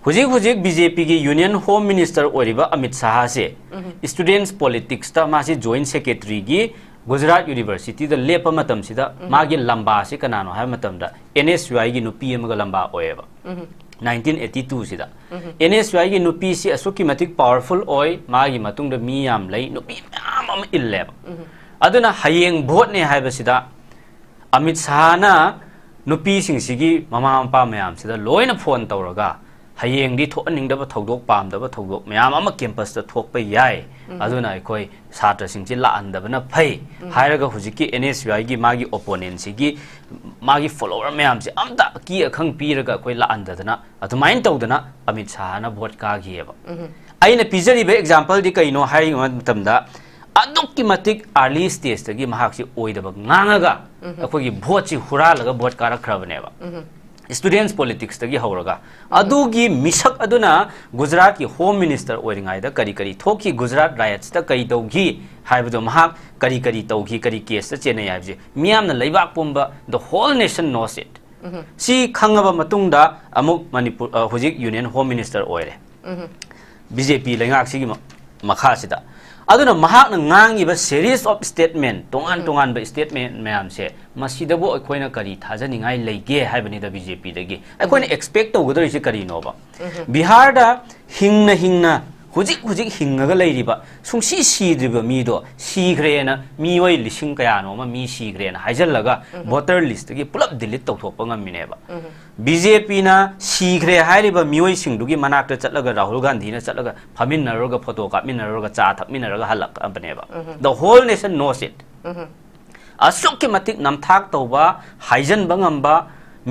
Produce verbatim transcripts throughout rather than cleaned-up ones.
ꯍꯧꯖꯤꯛ ꯍꯧꯖꯤꯛ B J ꯄꯤꯒꯤ Union Home Minister ꯑꯣꯏꯔꯤꯕ ꯑꯃꯤꯠ ꯁꯥꯍꯁꯦ students politicsꯇ ꯃꯥꯁꯤ joint secretaryꯒꯤ ꯒꯨꯖꯔꯥꯠ Universityꯗ ꯂꯦꯞꯄ ꯃꯇꯝꯁꯤꯗ ꯃꯥꯒꯤ ꯂꯝꯕꯥꯁꯤ ꯀꯅꯥꯅꯣ ꯍꯥꯏꯕ ꯃꯇꯝꯗ N S Y ꯒꯤ ꯅꯨꯄꯤ ꯑꯃꯒ ꯂꯝꯕꯥ ꯑꯣꯏꯌꯦꯕ꯫ Nineteen eighty twoꯁꯤꯗ N S Y ꯒꯤ ꯅꯨꯄꯤꯁꯤ ꯑꯁꯨꯛꯀꯤ ꯃꯇꯤꯛ powerful ꯑꯣꯏ, ꯃꯥꯒꯤ ꯃꯇꯨꯡꯗ ꯃꯤ ꯌꯥꯝ ꯂꯩ, ꯅꯨꯄꯤ ꯃꯌꯥꯝ ꯑꯃ ꯏꯜꯂꯦꯕ꯫ ꯑꯗꯨꯅ ꯍꯌꯦꯡ voteꯅꯦ ꯍꯥꯏꯕꯁꯤꯗ ꯑꯃꯤꯠ ꯁꯥꯍꯅ ꯅꯨꯄꯤꯁꯤꯡꯁꯤꯒꯤ ꯃꯃꯥ ꯃꯄꯥ ꯃꯌꯥꯝꯁꯤꯗ ꯂꯣꯏꯅ phone ꯇꯧꯔꯒ, "ꯍꯌꯦꯡꯗꯤ ꯊꯣꯛꯍꯟꯅꯤꯡꯗꯕ ꯊꯧꯗꯣꯛ, ꯄꯥꯝꯗꯕ ꯊꯧꯗꯣꯛ ꯃꯌꯥꯝ ꯑꯃ campusꯇ ꯊꯣꯛꯄ ꯌꯥꯏ, ꯑꯗꯨꯅ ꯑꯩꯈꯣꯏ ꯁꯥꯇ꯭ꯔꯁꯤꯡꯁꯤ ꯂꯥꯛꯍꯟꯗꯕꯅ ꯐꯩ" ꯍꯥꯏꯔꯒ ꯍꯧꯖꯤꯛꯀꯤ N S Y ꯒꯤ ꯃꯥꯒꯤ opponentꯁꯤꯒꯤ ꯃꯥꯒꯤ follower ꯃꯌꯥꯝꯁꯦ ꯑꯝꯇ ꯑꯀꯤ ꯑꯈꯪ ꯄꯤꯔꯒ ꯑꯩꯈꯣꯏ ꯂꯥꯛꯍꯟꯗꯗꯅ, ꯑꯗꯨꯃꯥꯏꯅ ꯇꯧꯗꯅ ꯑꯃꯤꯠ ꯁꯥꯍꯅ vote ꯀꯥꯈꯤꯑꯕ꯫ ꯑꯩꯅ ꯄꯤꯖꯔꯤꯕ exampleꯗꯤ ꯀꯩꯅꯣ ꯍꯥꯏꯕ ꯃꯇꯝꯗ, ꯑꯗꯨꯛꯀꯤ ꯃꯇꯤꯛ early stageꯇꯒꯤ ꯃꯍꯥꯛꯁꯤ ꯑꯣꯏꯗꯕ ꯉꯥꯡꯉꯒ ꯑꯩꯈꯣꯏꯒꯤ voteꯁꯤ ꯍꯨꯔꯥꯜꯂꯒ vote ꯀꯥꯔꯛꯈ꯭ꯔꯕꯅꯦꯕ꯫ Students politicsꯇꯒꯤ ꯍꯧꯔꯒ ꯑꯗꯨꯒꯤ ꯃꯤꯁꯛ ꯑꯗꯨꯅ ꯒꯨꯖꯔꯥꯠꯀꯤ Home Minister ꯑꯣꯏꯔꯤꯉꯩꯗ ꯀꯔꯤ ꯀꯔꯤ ꯊꯣꯛꯈꯤ, ꯒꯨꯖꯔꯥꯠ riotsꯇ ꯀꯔꯤ ꯇꯧꯈꯤ ꯍꯥꯏꯕꯗꯣ, ꯃꯍꯥꯛ ꯀꯔꯤ ꯀꯔꯤ ꯇꯧꯈꯤ, ꯀꯔꯤ caseꯇ ꯆꯦꯟꯅꯩ ꯍꯥꯏꯕꯁꯦ ꯃꯤꯌꯥꯝꯅ ꯂꯩꯕꯥꯛ ꯄꯨꯝꯕ, the whole nation knows it꯫ ꯁꯤ ꯈꯪꯉꯕ ꯃꯇꯨꯡꯗ ꯑꯃꯨꯛ ꯃꯅꯤꯄꯨꯔ, ꯑ, ꯍꯧꯖꯤꯛ Union Home Minister ꯑꯣꯏꯔꯦ꯫ ꯕꯤ ꯖꯦ ꯄꯤ ꯂꯩꯉꯥꯛꯁꯤꯒꯤ ꯃ-, ꯃꯈꯥꯁꯤꯗ꯫ ꯑꯗꯨꯅ ꯃꯍꯥꯛꯅ ꯉꯥꯡꯉꯤꯕ series of statement, ꯇꯣꯉꯥꯟ ꯇꯣꯉꯥꯟꯕ statement ꯃꯌꯥꯝꯁꯦ, ꯃꯁꯤꯗꯕꯨ ꯑꯩꯈꯣꯏꯅ ꯀꯔꯤ ꯊꯥꯖꯅꯤꯡꯉꯥꯏ ꯂꯩꯒꯦ ꯍꯥꯏꯕꯅꯤꯗ ꯕꯤ ꯖꯦ ꯄꯤꯗꯒꯤ꯫ ꯑꯩꯈꯣꯏꯅ expect ꯇꯧꯒꯗꯧꯔꯤꯁꯦ ꯀꯔꯤꯅꯣꯕ? ꯕꯤꯍꯥꯔꯗ ꯍꯤꯡꯅ ꯍꯤꯡꯅ ꯍꯧꯖꯤꯛ ꯍꯧꯖꯤꯛ ꯍꯤꯡꯉꯒ ꯂꯩꯔꯤꯕ, ꯁꯨꯡꯁꯤ ꯁꯤꯗ꯭ꯔꯤꯕ ꯃꯤꯗꯣ ꯁꯤꯈ꯭ꯔꯦꯅ, ꯃꯤꯑꯣꯏ ꯂꯤꯁꯤꯡ ꯀꯌꯥꯅꯣ ꯑꯃ ꯃꯤ ꯁꯤꯈ꯭ꯔꯦꯅ ꯍꯥꯏꯖꯜꯂꯒ voter listꯇꯒꯤ ꯄꯨꯂꯞ delete ꯇꯧꯊꯣꯛꯄ ꯉꯝꯃꯤꯅꯦꯕ꯫ ꯕꯤ ꯖꯦ ꯄꯤꯅ ꯁꯤꯈ꯭ꯔꯦ ꯍꯥꯏꯔꯤꯕ ꯃꯤꯑꯣꯏꯁꯤꯡꯗꯨꯒꯤ ꯃꯅꯥꯛꯇ ꯆꯠꯂꯒ, ꯔꯥꯍꯨꯜ ꯒꯥꯟꯙꯤꯅ ꯆꯠꯂꯒ ꯐꯝꯃꯤꯟꯅꯔꯨꯔꯒ, photo ꯀꯥꯞꯃꯤꯟꯅꯔꯨꯔꯒ, ꯆꯥ ꯊꯛꯃꯤꯟꯅꯔꯒ ꯍꯜꯂꯛꯑꯕꯅꯦꯕ꯫ The whole nation knows it꯫ ꯑꯁꯨꯛꯀꯤ ꯃꯇꯤꯛ ꯅꯝꯊꯥꯛ ꯇꯧꯕ, ꯍꯥꯏꯖꯟꯕ ꯉꯝꯕ,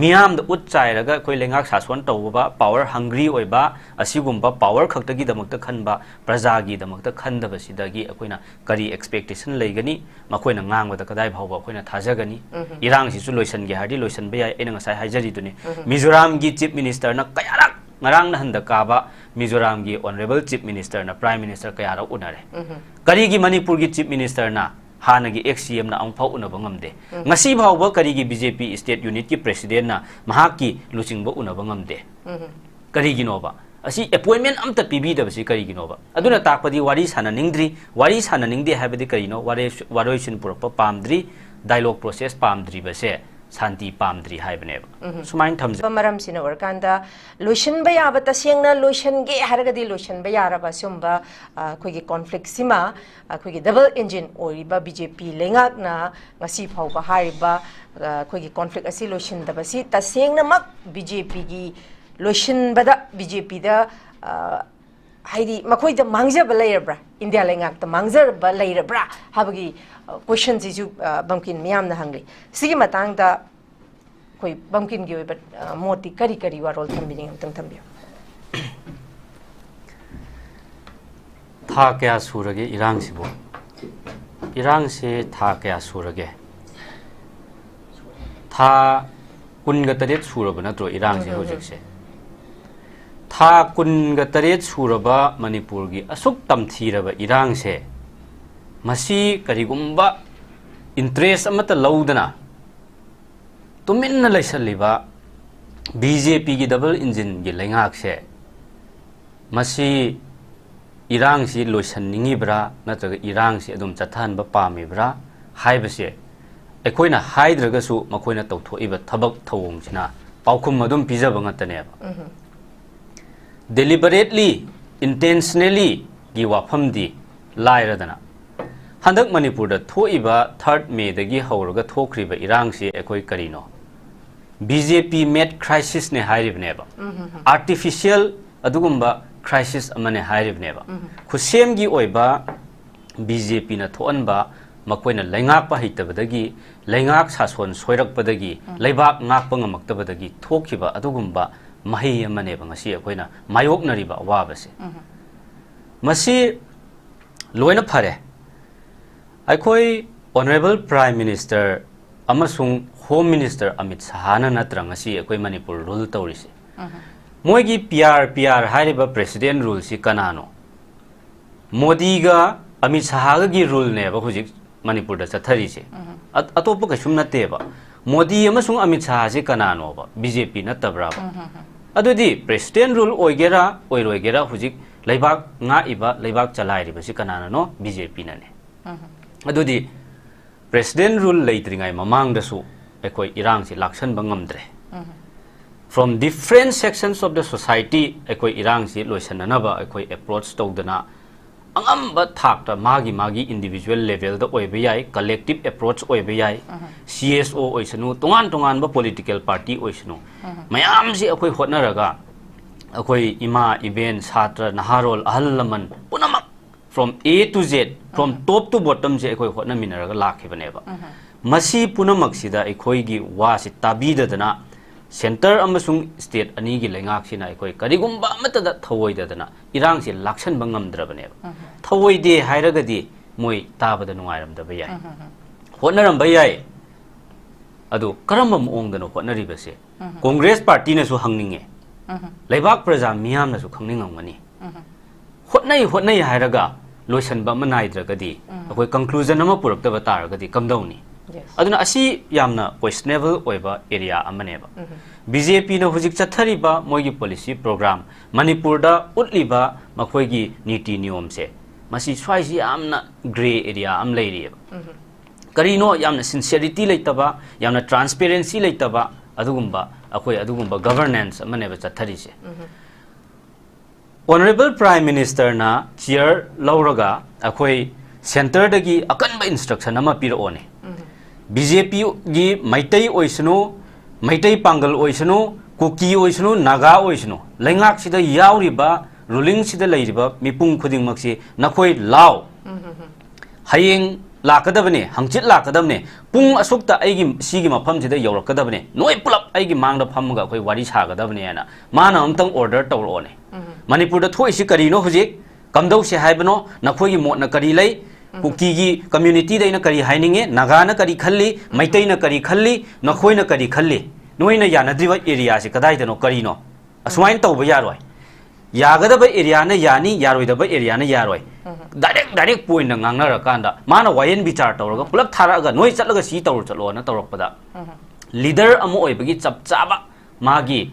ꯃꯤꯌꯥꯝꯗ ꯎꯠ ꯆꯥꯏꯔꯒ ꯑꯩꯈꯣꯏ ꯂꯩꯉꯥꯛ ꯁꯥꯁꯣꯟ ꯇꯧꯕ, power hungry ꯑꯣꯏꯕ, ꯑꯁꯤꯒꯨꯝꯕ power ꯈꯛꯇꯒꯤꯗꯃꯛꯇ ꯈꯟꯕ, ꯄ꯭ꯔꯖꯥꯒꯤꯗꯃꯛꯇ ꯈꯟꯗꯕꯁꯤꯗꯒꯤ ꯑꯩꯈꯣꯏꯅ ꯀꯔꯤ expectation ꯂꯩꯒꯅꯤ? ꯃꯈꯣꯏꯅ ꯉꯥꯡꯕꯗ ꯀꯗꯥꯏ ꯐꯥꯎꯕ ꯑꯩꯈꯣꯏꯅ ꯊꯥꯖꯒꯅꯤ? ꯏꯔꯥꯡꯁꯤꯁꯨ ꯂꯣꯏꯁꯤꯟꯒꯦ ꯍꯥꯏꯔꯗꯤ ꯂꯣꯏꯁꯤꯟꯕ ꯌꯥꯏ, ꯑꯩꯅ ꯉꯁꯥꯏ ꯍꯥꯏꯖꯔꯤꯗꯨꯅꯤ꯫ ꯃꯤꯖꯣꯔꯥꯝꯒꯤ Chief Ministerꯅ ꯀꯌꯥꯔꯛ, ꯉꯔꯥꯡ ꯅꯍꯟꯗ ꯀꯥꯕ ꯃꯤꯖꯣꯔꯥꯝꯒꯤ Honourable Chief Ministerꯅ Prime Minister ꯀꯌꯥꯔꯛ ꯎꯅꯔꯦ꯫ ꯀꯔꯤꯒꯤ ꯃꯅꯤꯄꯨꯔꯒꯤ Chief Ministerꯅ ꯍꯥꯟꯅꯒꯤ ex C Mꯅ ꯑꯃꯨꯛꯐꯥꯎ ꯎꯅꯕ ꯉꯝꯗꯦ? ꯉꯁꯤ ꯐꯥꯎꯕ ꯀꯔꯤꯒꯤ B J P state unitꯀꯤ presidentꯅ ꯃꯍꯥꯛꯀꯤ ꯂꯨꯆꯤꯡꯕ ꯎꯅꯕ ꯉꯝꯗꯦ? ꯀꯔꯤꯒꯤꯅꯣꯕ? ꯑꯁꯤ ꯑꯦꯄꯣꯏꯟꯃꯦꯟ ꯑꯝꯇ ꯄꯤꯕꯤꯗꯕꯁꯤ ꯀꯔꯤꯒꯤꯅꯣꯕ? ꯑꯗꯨꯅ ꯇꯥꯛꯄꯗꯤ ꯋꯥꯔꯤ ꯁꯥꯟꯅꯅꯤꯡꯗ꯭ꯔꯤ꯫ ꯋꯥꯔꯤ ꯁꯥꯟꯅꯅꯤꯡꯗꯦ ꯍꯥꯏꯕꯗꯤ ꯀꯔꯤꯅꯣ? ꯋꯥꯔꯦ-, ꯋꯥꯔꯣꯏꯁꯤꯟ ꯄꯨꯔꯛꯄ ꯄꯥꯝꯗ꯭ꯔꯤ, ꯗꯥꯏꯂꯣꯒ ꯄ꯭ꯔꯣꯁꯦꯁ ꯄꯥꯝꯗ꯭ꯔꯤꯕꯁꯦ ꯁꯥꯟꯇꯤ ꯄꯥꯝꯗ꯭ꯔꯤ ꯍꯥꯏꯕꯅꯦꯕ꯫ ꯎꯝ꯫ ꯁꯨꯃꯥꯏꯅ ꯊꯝꯖ- ꯃꯔꯝꯁꯤꯅ ꯑꯣꯏꯔꯀꯥꯟꯗ ꯂꯣꯏꯁꯤꯟꯕ ꯌꯥꯕ, ꯇꯁꯦꯡꯅ ꯂꯣꯏꯁꯤꯟꯒꯦ ꯍꯥꯏꯔꯒꯗꯤ ꯂꯣꯏꯁꯤꯟꯕ ꯌꯥꯔꯕ ꯁꯤꯒꯨꯝꯕ, ꯑ, ꯑꯩꯈꯣꯏꯒꯤ ꯀꯣꯟꯐ꯭ꯂꯤꯛꯁꯤꯃ ꯑꯩꯈꯣꯏꯒꯤ ꯗꯕꯜ ꯏꯟꯖꯤꯟ ꯑꯣꯏꯔꯤꯕ ꯕꯤ ꯖꯦ ꯄꯤ ꯂꯩꯉꯥꯛꯅ ꯉꯁꯤ ꯐꯥꯎꯕ ꯍꯥꯏꯔꯤꯕ, ꯑ, ꯑꯩꯈꯣꯏꯒꯤ ꯀꯣꯟꯐ꯭ꯂꯤꯛ ꯑꯁꯤ ꯂꯣꯏꯁꯤꯟꯗꯕꯁꯤ ꯇꯁꯦꯡꯅꯃꯛ ꯕꯤ ꯖꯦ ꯄꯤꯒꯤ ꯂꯣꯏꯁꯤꯟꯕꯗ ꯕꯤ ꯖꯦ ꯄꯤꯗ, ꯑ, ꯍꯥꯏꯗꯤ ꯃꯈꯣꯏꯗ ꯃꯥꯡꯖꯕ ꯂꯩꯔꯕ꯭ꯔꯥ, ꯏꯟꯗꯤꯌꯥ ꯂꯩꯉꯥꯛꯇ ꯃꯥꯡꯖꯕ ꯂꯩꯔꯕ꯭ꯔꯥ ꯍꯥꯏꯕꯒꯤ, ꯑ, ꯀꯣꯏꯁꯟꯁꯤꯁꯨ, ꯑ, ꯕꯝꯀꯤꯟ ꯃꯤꯌꯥꯝꯅ ꯍꯪꯂꯤ꯫ ꯁꯤꯒꯤ ꯃꯇꯥꯡꯗ ꯑꯩꯈꯣꯏ ꯕꯝꯀꯤꯟꯒꯤ ꯑꯣꯏꯕ, ꯑ, ꯃꯣꯠꯇꯤ ꯀꯔꯤ ꯀꯔꯤ ꯋꯥꯔꯣꯜ ꯊꯝꯕꯤꯅꯤꯡꯉꯤ? ꯑꯃꯨꯛꯇꯪ ꯊꯝꯕꯤꯌꯨ꯫ ꯊꯥ ꯀꯌꯥ ꯁꯨꯔꯒꯦ ꯏꯔꯥꯡꯁꯤꯕꯨ? ꯏꯔꯥꯡꯁꯦ ꯊꯥ ꯀꯌꯥ ꯁꯨꯔꯒꯦ? ꯊꯥ ꯀꯨꯟꯒ ꯇꯔꯦꯠ ꯁꯨꯔꯕ ꯅꯠꯇ꯭ꯔꯣ ꯏꯔꯥꯡꯁꯦ ꯎꯝ, ꯎꯝ, ꯎꯝ꯫ ꯍꯧꯖꯤꯛꯁꯦ? ꯊꯥ ꯀꯨꯟꯒ ꯇꯔꯦꯠ ꯁꯨꯔꯕ ꯃꯅꯤꯄꯨꯔꯒꯤ ꯑꯁꯨꯛ ꯇꯝꯊꯤꯔꯕ ꯏꯔꯥꯡꯁꯦ, ꯃꯁꯤ ꯀꯔꯤꯒꯨꯝꯕ ꯏꯟꯇꯔꯦꯁ ꯑꯃꯠꯇ ꯂꯧꯗꯅ ꯇꯨꯃꯤꯟꯅ ꯂꯩꯁꯜꯂꯤꯕ ꯕꯤ ꯖꯦ ꯄꯤꯒꯤ ꯗꯕꯜ ꯏꯟꯖꯤꯟꯒꯤ ꯂꯩꯉꯥꯛꯁꯦ, ꯃꯁꯤ ꯏꯔꯥꯡꯁꯤ ꯂꯣꯏꯁꯟꯅꯤꯡꯉꯤꯕ꯭ꯔꯥ ꯅꯠꯇ꯭ꯔꯒ ꯏꯔꯥꯡꯁꯤ ꯑꯗꯨꯝ ꯆꯠꯊꯍꯟꯕ ꯄꯥꯝꯃꯤꯕ꯭ꯔꯥ ꯍꯥꯏꯕꯁꯦ ꯑꯩꯈꯣꯏꯅ ꯍꯥꯏꯗ꯭ꯔꯒꯁꯨ ꯃꯈꯣꯏꯅ ꯇꯧꯊꯣꯛꯏꯕ ꯊꯕꯛ ꯊꯧꯑꯣꯡꯁꯤꯅ ꯄꯥꯎꯈꯨꯝ ꯑꯗꯨꯝ ꯄꯤꯖꯕ ꯉꯥꯛꯇꯅꯦꯕ꯫ ꯎꯝꯍꯨꯝ꯫ Deliberately, intentionally ꯒꯤ ꯋꯥꯐꯝꯗꯤ ꯂꯥꯏꯔꯗꯅ, ꯍꯟꯗꯛ ꯃꯅꯤꯄꯨꯔꯗ ꯊꯣꯛꯏꯕ ꯊꯥꯔꯠ ꯃꯦꯗꯒꯤ ꯍꯧꯔꯒ ꯊꯣꯛꯈ꯭ꯔꯤꯕ ꯏꯔꯥꯡꯁꯤ ꯑꯩꯈꯣꯏ ꯀꯔꯤꯅꯣ? ꯕꯤ ꯖꯦ ꯄꯤ made crisis ꯅꯦ ꯍꯥꯏꯔꯤꯕꯅꯦꯕ꯫ ꯎꯝ, ꯍꯝ, ꯍꯝ꯫ Artificial ꯑꯗꯨꯒꯨꯝꯕ crisis ꯑꯃꯅꯦ ꯍꯥꯏꯔꯤꯕꯅꯦꯕ꯫ ꯎꯝ, ꯍꯝ꯫ ꯈꯨꯠꯁꯦꯝꯒꯤ ꯑꯣꯏꯕ ꯕꯤ ꯖꯦ ꯄꯤꯅ ꯊꯣꯛꯍꯟꯕ, ꯃꯈꯣꯏꯅ ꯂꯩꯉꯥꯛꯄ ꯍꯩꯇꯕꯗꯒꯤ, ꯂꯩꯉꯥꯛ ꯁꯥꯁꯣꯟ ꯁꯣꯏꯔꯛꯄꯗꯒꯤ, ꯎꯝ꯫ ꯂꯩꯕꯥꯛ ꯉꯥꯛꯄ ꯉꯝꯃꯛꯇꯕꯗꯒꯤ ꯊꯣꯛꯈꯤꯕ ꯑꯗꯨꯒꯨꯝꯕ ꯃꯍꯩ ꯑꯃꯅꯦꯕ ꯉꯁꯤ ꯑꯩꯈꯣꯏꯅ ꯃꯥꯌꯣꯛꯅꯔꯤꯕ ꯑꯋꯥꯕꯁꯦ꯫ ꯎꯝ꯫ ꯃꯁꯤ ꯂꯣꯏꯅ ꯐꯔꯦ꯫ ꯑꯩꯈꯣꯏ Honourable Prime Minister ꯑꯃꯁꯨꯡ Home Minister ꯑꯃꯤꯠ ꯁꯍꯥꯅ ꯅꯠꯇ꯭ꯔ ꯉꯁꯤ ꯑꯩꯈꯣꯏ ꯃꯅꯤꯄꯨꯔ rule ꯇꯧꯔꯤꯁꯦ? ꯎꯝ꯫ ꯃꯣꯏꯒꯤ ꯄꯤ ꯑꯥꯔ ꯄꯤ ꯑꯥꯔ ꯍꯥꯏꯔꯤꯕ president rule ꯁꯤ ꯀꯅꯥꯅꯣ? ꯃꯣꯗꯤꯒ ꯑꯃꯤꯠ ꯁꯍꯥꯒꯒꯤ rule ꯅꯦꯕ ꯍꯧꯖꯤꯛ ꯃꯅꯤꯄꯨꯔꯗ ꯆꯠꯊꯔꯤꯁꯦ꯫ ꯎꯝ꯫ ꯑ-, ꯑꯇꯣꯞꯄ ꯀꯩꯁꯨꯝ ꯅꯠꯇꯦꯕ꯫ ꯃꯣꯗꯤ ꯑꯃꯁꯨꯡ ꯑꯃꯤꯠ ꯁꯍꯥꯁꯤ ꯀꯅꯥꯅꯣꯕ? ꯕꯤ ꯖꯦ ꯄꯤ ꯅꯠꯇꯕ꯭ꯔꯥꯕ? ꯎꯝ, ꯎꯝ, ꯎꯝ꯫ ꯑꯗꯨꯗꯤ president rule ꯑꯣꯏꯒꯦꯔꯥ ꯑꯣꯏꯔꯣꯏꯒꯦꯔꯥ, ꯍꯧꯖꯤꯛ ꯂꯩꯕꯥꯛ ꯉꯥꯛꯏꯕ, ꯂꯩꯕꯥꯛ ꯆꯂꯥꯏꯔꯤꯕꯁꯤ ꯀꯅꯥꯅꯅꯣ? B J ꯄꯤꯅꯅꯦ꯫ ꯑꯗꯨꯗꯤ president rule ꯂꯩꯇ꯭ꯔꯤꯉꯩ ꯃꯃꯥꯡꯗꯁꯨ ꯑꯩꯈꯣꯏ ꯏꯔꯥꯡꯁꯤ ꯂꯥꯛꯁꯟꯕ ꯉꯝꯗ꯭ꯔꯦ꯫ From different sections of the society ꯑꯩꯈꯣꯏ ꯏꯔꯥꯡꯁꯤ ꯂꯣꯏꯁꯤꯟꯅꯅꯕ ꯑꯩꯈꯣꯏ approach ꯇꯧꯗꯅ, ꯑꯉꯝꯕ ꯊꯥꯛꯇ ꯃꯥꯒꯤ ꯃꯥꯒꯤ individual levelꯗ ꯑꯣꯏꯕ ꯌꯥꯏ, collective approach ꯑꯣꯏꯕ ꯌꯥꯏ, ꯁꯤ ꯑꯦꯁ ꯑꯣ ꯑꯣꯏꯁꯅꯨ, ꯇꯣꯉꯥꯟ ꯇꯣꯉꯥꯟꯕ political party ꯑꯣꯏꯁꯅꯨ, ꯃꯌꯥꯝꯁꯤ ꯑꯩꯈꯣꯏ ꯍꯣꯠꯅꯔꯒ ꯑꯩꯈꯣꯏ ꯏꯃꯥ ꯏꯕꯦꯟ, ꯁꯥꯇ꯭ꯔ, ꯅꯍꯥꯔꯣꯜ, ꯑꯍꯜ ꯂꯃꯟ ꯄꯨꯝꯅꯃꯛ from A to Z, from top to bottomꯁꯦ ꯑꯩꯈꯣꯏ ꯍꯣꯠꯅꯃꯤꯟꯅꯔꯒ ꯂꯥꯛꯈꯤꯕꯅꯦꯕ꯫ ꯃꯁꯤ ꯄꯨꯝꯅꯃꯛꯁꯤꯗ ꯑꯩꯈꯣꯏꯒꯤ ꯋꯥꯁꯤ ꯇꯥꯕꯤꯗꯗꯅ centre ꯑꯃꯁꯨꯡ state ꯑꯅꯤꯒꯤ ꯂꯩꯉꯥꯛꯁꯤꯅ ꯑꯩꯈꯣꯏ ꯀꯔꯤꯒꯨꯝꯕ ꯑꯃꯠꯇꯗ ꯊꯧꯑꯣꯏꯗꯗꯅ ꯏꯔꯥꯡꯁꯤ ꯂꯥꯛꯁꯟꯕ ꯉꯝꯗ꯭ꯔꯕꯅꯦꯕ꯫ ꯊꯧꯑꯣꯏꯗꯦ ꯍꯥꯏꯔꯒꯗꯤ ꯃꯣꯏ ꯇꯥꯕꯗ ꯅꯨꯡꯉꯥꯏꯔꯝꯗꯕ ꯌꯥꯏ, ꯍꯣꯠꯅꯔꯝꯕ ꯌꯥꯏ꯫ ꯑꯗꯨ ꯀꯔꯝꯕ ꯃꯑꯣꯡꯗꯅꯣ ꯍꯣꯠꯅꯔꯤꯕꯁꯦ? Congress partyꯅꯁꯨ ꯍꯪꯅꯤꯡꯉꯦ, ꯂꯩꯕꯥꯛ ꯄ꯭ꯔꯖꯥ ꯃꯤꯌꯥꯝꯅꯁꯨ ꯈꯪꯅꯤꯡꯉꯝꯒꯅꯤ꯫ ꯍꯣꯠꯅꯩ ꯍꯣꯠꯅꯩ ꯍꯥꯏꯔꯒ ꯂꯣꯏꯁꯟꯕ ꯑꯃ ꯅꯥꯏꯗ꯭ꯔꯒꯗꯤ, ꯑꯩꯈꯣꯏ conclusion ꯑꯃ ꯄꯨꯔꯛꯇꯕ ꯇꯥꯔꯒꯗꯤ ꯀꯝꯗꯧꯅꯤ? ꯑꯗꯨꯅ ꯑꯁꯤ ꯌꯥꯝꯅ questionable ꯑꯣꯏꯕ area ꯑꯃꯅꯦꯕ꯫ ꯕꯤ ꯖꯦ ꯄꯤꯅ ꯍꯧꯖꯤꯛ ꯆꯠꯊꯔꯤꯕ ꯃꯣꯏꯒꯤ policy program, ꯃꯅꯤꯄꯨꯔꯗ ꯎꯠꯂꯤꯕ ꯃꯈꯣꯏꯒꯤ ꯅꯤꯇꯤ ꯅꯤꯌꯣꯝꯁꯦ, ꯃꯁꯤ ꯁ꯭ꯋꯥꯏꯁꯤ ꯌꯥꯝꯅ grey area ꯑꯃ ꯂꯩꯔꯤꯑꯕ꯫ ꯀꯔꯤꯅꯣ? ꯌꯥꯝꯅ sincerity ꯂꯩꯇꯕ, ꯌꯥꯝꯅ transparency ꯂꯩꯇꯕ ꯑꯗꯨꯒꯨꯝꯕ, ꯑꯩꯈꯣꯏ ꯑꯗꯨꯒꯨꯝꯕ governance ꯑꯃꯅꯦꯕ ꯆꯠꯊꯔꯤꯁꯦ꯫ Honourable Prime Ministerꯅ chair ꯂꯧꯔꯒ ꯑꯩꯈꯣꯏ centreꯗꯒꯤ ꯑꯀꯟꯕ instruction ꯑꯃ ꯄꯤꯔꯛꯑꯣꯅꯦ꯫ ꯕꯤ ꯖꯦ ꯄꯤꯒꯤ ꯃꯩꯇꯩ ꯑꯣꯏꯁꯅꯨ, ꯃꯩꯇꯩ ꯄꯥꯡꯒꯜ ꯑꯣꯏꯁꯅꯨ, ꯀꯨꯀꯤ ꯑꯣꯏꯁꯅꯨ, ꯅꯥꯒꯥ ꯑꯣꯏꯁꯅꯨ, ꯂꯩꯉꯥꯛꯁꯤꯗ ꯌꯥꯎꯔꯤꯕ, rulingꯁꯤꯗ ꯂꯩꯔꯤꯕ ꯃꯤꯄꯨꯝ ꯈꯨꯗꯤꯡꯃꯛꯁꯤ ꯅꯈꯣꯏ ꯂꯥꯎ꯫ ꯍꯌꯦꯡ ꯂꯥꯛꯀꯗꯕꯅꯦ, ꯍꯪꯆꯤꯠ ꯂꯥꯛꯀꯗꯕꯅꯦ, ꯄꯨꯡ ꯑꯁꯨꯛꯇ ꯑꯩꯒꯤ ꯁꯤꯒꯤ ꯃꯐꯝꯁꯤꯗ ꯌꯧꯔꯛꯀꯗꯕꯅꯦ, ꯅꯣꯏ ꯄꯨꯂꯞ ꯑꯩꯒꯤ ꯃꯥꯡꯗ ꯐꯝꯃꯒ ꯑꯩꯈꯣꯏ ꯋꯥꯔꯤ ꯁꯥꯒꯗꯕꯅꯦ ꯍꯥꯏꯅ ꯃꯥꯅ ꯑꯃꯨꯛꯇꯪ order ꯇꯧꯔꯛꯑꯣꯅꯦ꯫ ꯃꯅꯤꯄꯨꯔꯗ ꯊꯣꯛꯏꯁꯤ ꯀꯔꯤꯅꯣ ꯍꯧꯖꯤꯛ? ꯀꯝꯗꯧꯁꯦ ꯍꯥꯏꯕꯅꯣ? ꯅꯈꯣꯏꯒꯤ ꯃꯣꯠꯅ ꯀꯔꯤ ꯂꯩ? ꯀꯨꯀꯤꯒꯤ communityꯗꯩꯅ ꯀꯔꯤ ꯍꯥꯏꯅꯤꯡꯉꯦ? ꯅꯥꯒꯥꯅ ꯀꯔꯤ ꯈꯜꯂꯤ? ꯃꯩꯇꯩꯅ ꯀꯔꯤ ꯈꯜꯂꯤ? ꯅꯈꯣꯏꯅ ꯀꯔꯤ ꯈꯜꯂꯤ? ꯅꯣꯏꯅ ꯌꯥꯅꯗ꯭ꯔꯤꯕ areaꯁꯦ ꯀꯗꯥꯏꯗꯅꯣ? ꯀꯔꯤꯅꯣ? ꯑꯁꯨꯃꯥꯏꯅ ꯇꯧꯕ ꯌꯥꯔꯣꯏ꯫ ꯌꯥꯒꯗꯕ areaꯅ ꯌꯥꯅꯤ, ꯌꯥꯔꯣꯏꯗꯕ areaꯅ ꯌꯥꯔꯣꯏ꯫ Direct, direct pointꯇ ꯉꯥꯡꯅꯔꯀꯥꯟꯗ ꯃꯥꯅ ꯋꯥꯌꯦꯟ ꯕꯤꯆꯥꯔ ꯇꯧꯔꯒ ꯄꯨꯂꯞ ꯊꯥꯔꯛꯑꯒ ꯅꯣꯏ ꯆꯠꯂꯒ ꯁꯤ ꯇꯧꯔꯨ ꯆꯠꯂꯣꯅ ꯇꯧꯔꯛꯄꯗ, leader ꯑꯃ ꯑꯣꯏꯕꯒꯤ ꯆꯞ ꯆꯥꯕ ꯃꯥꯒꯤ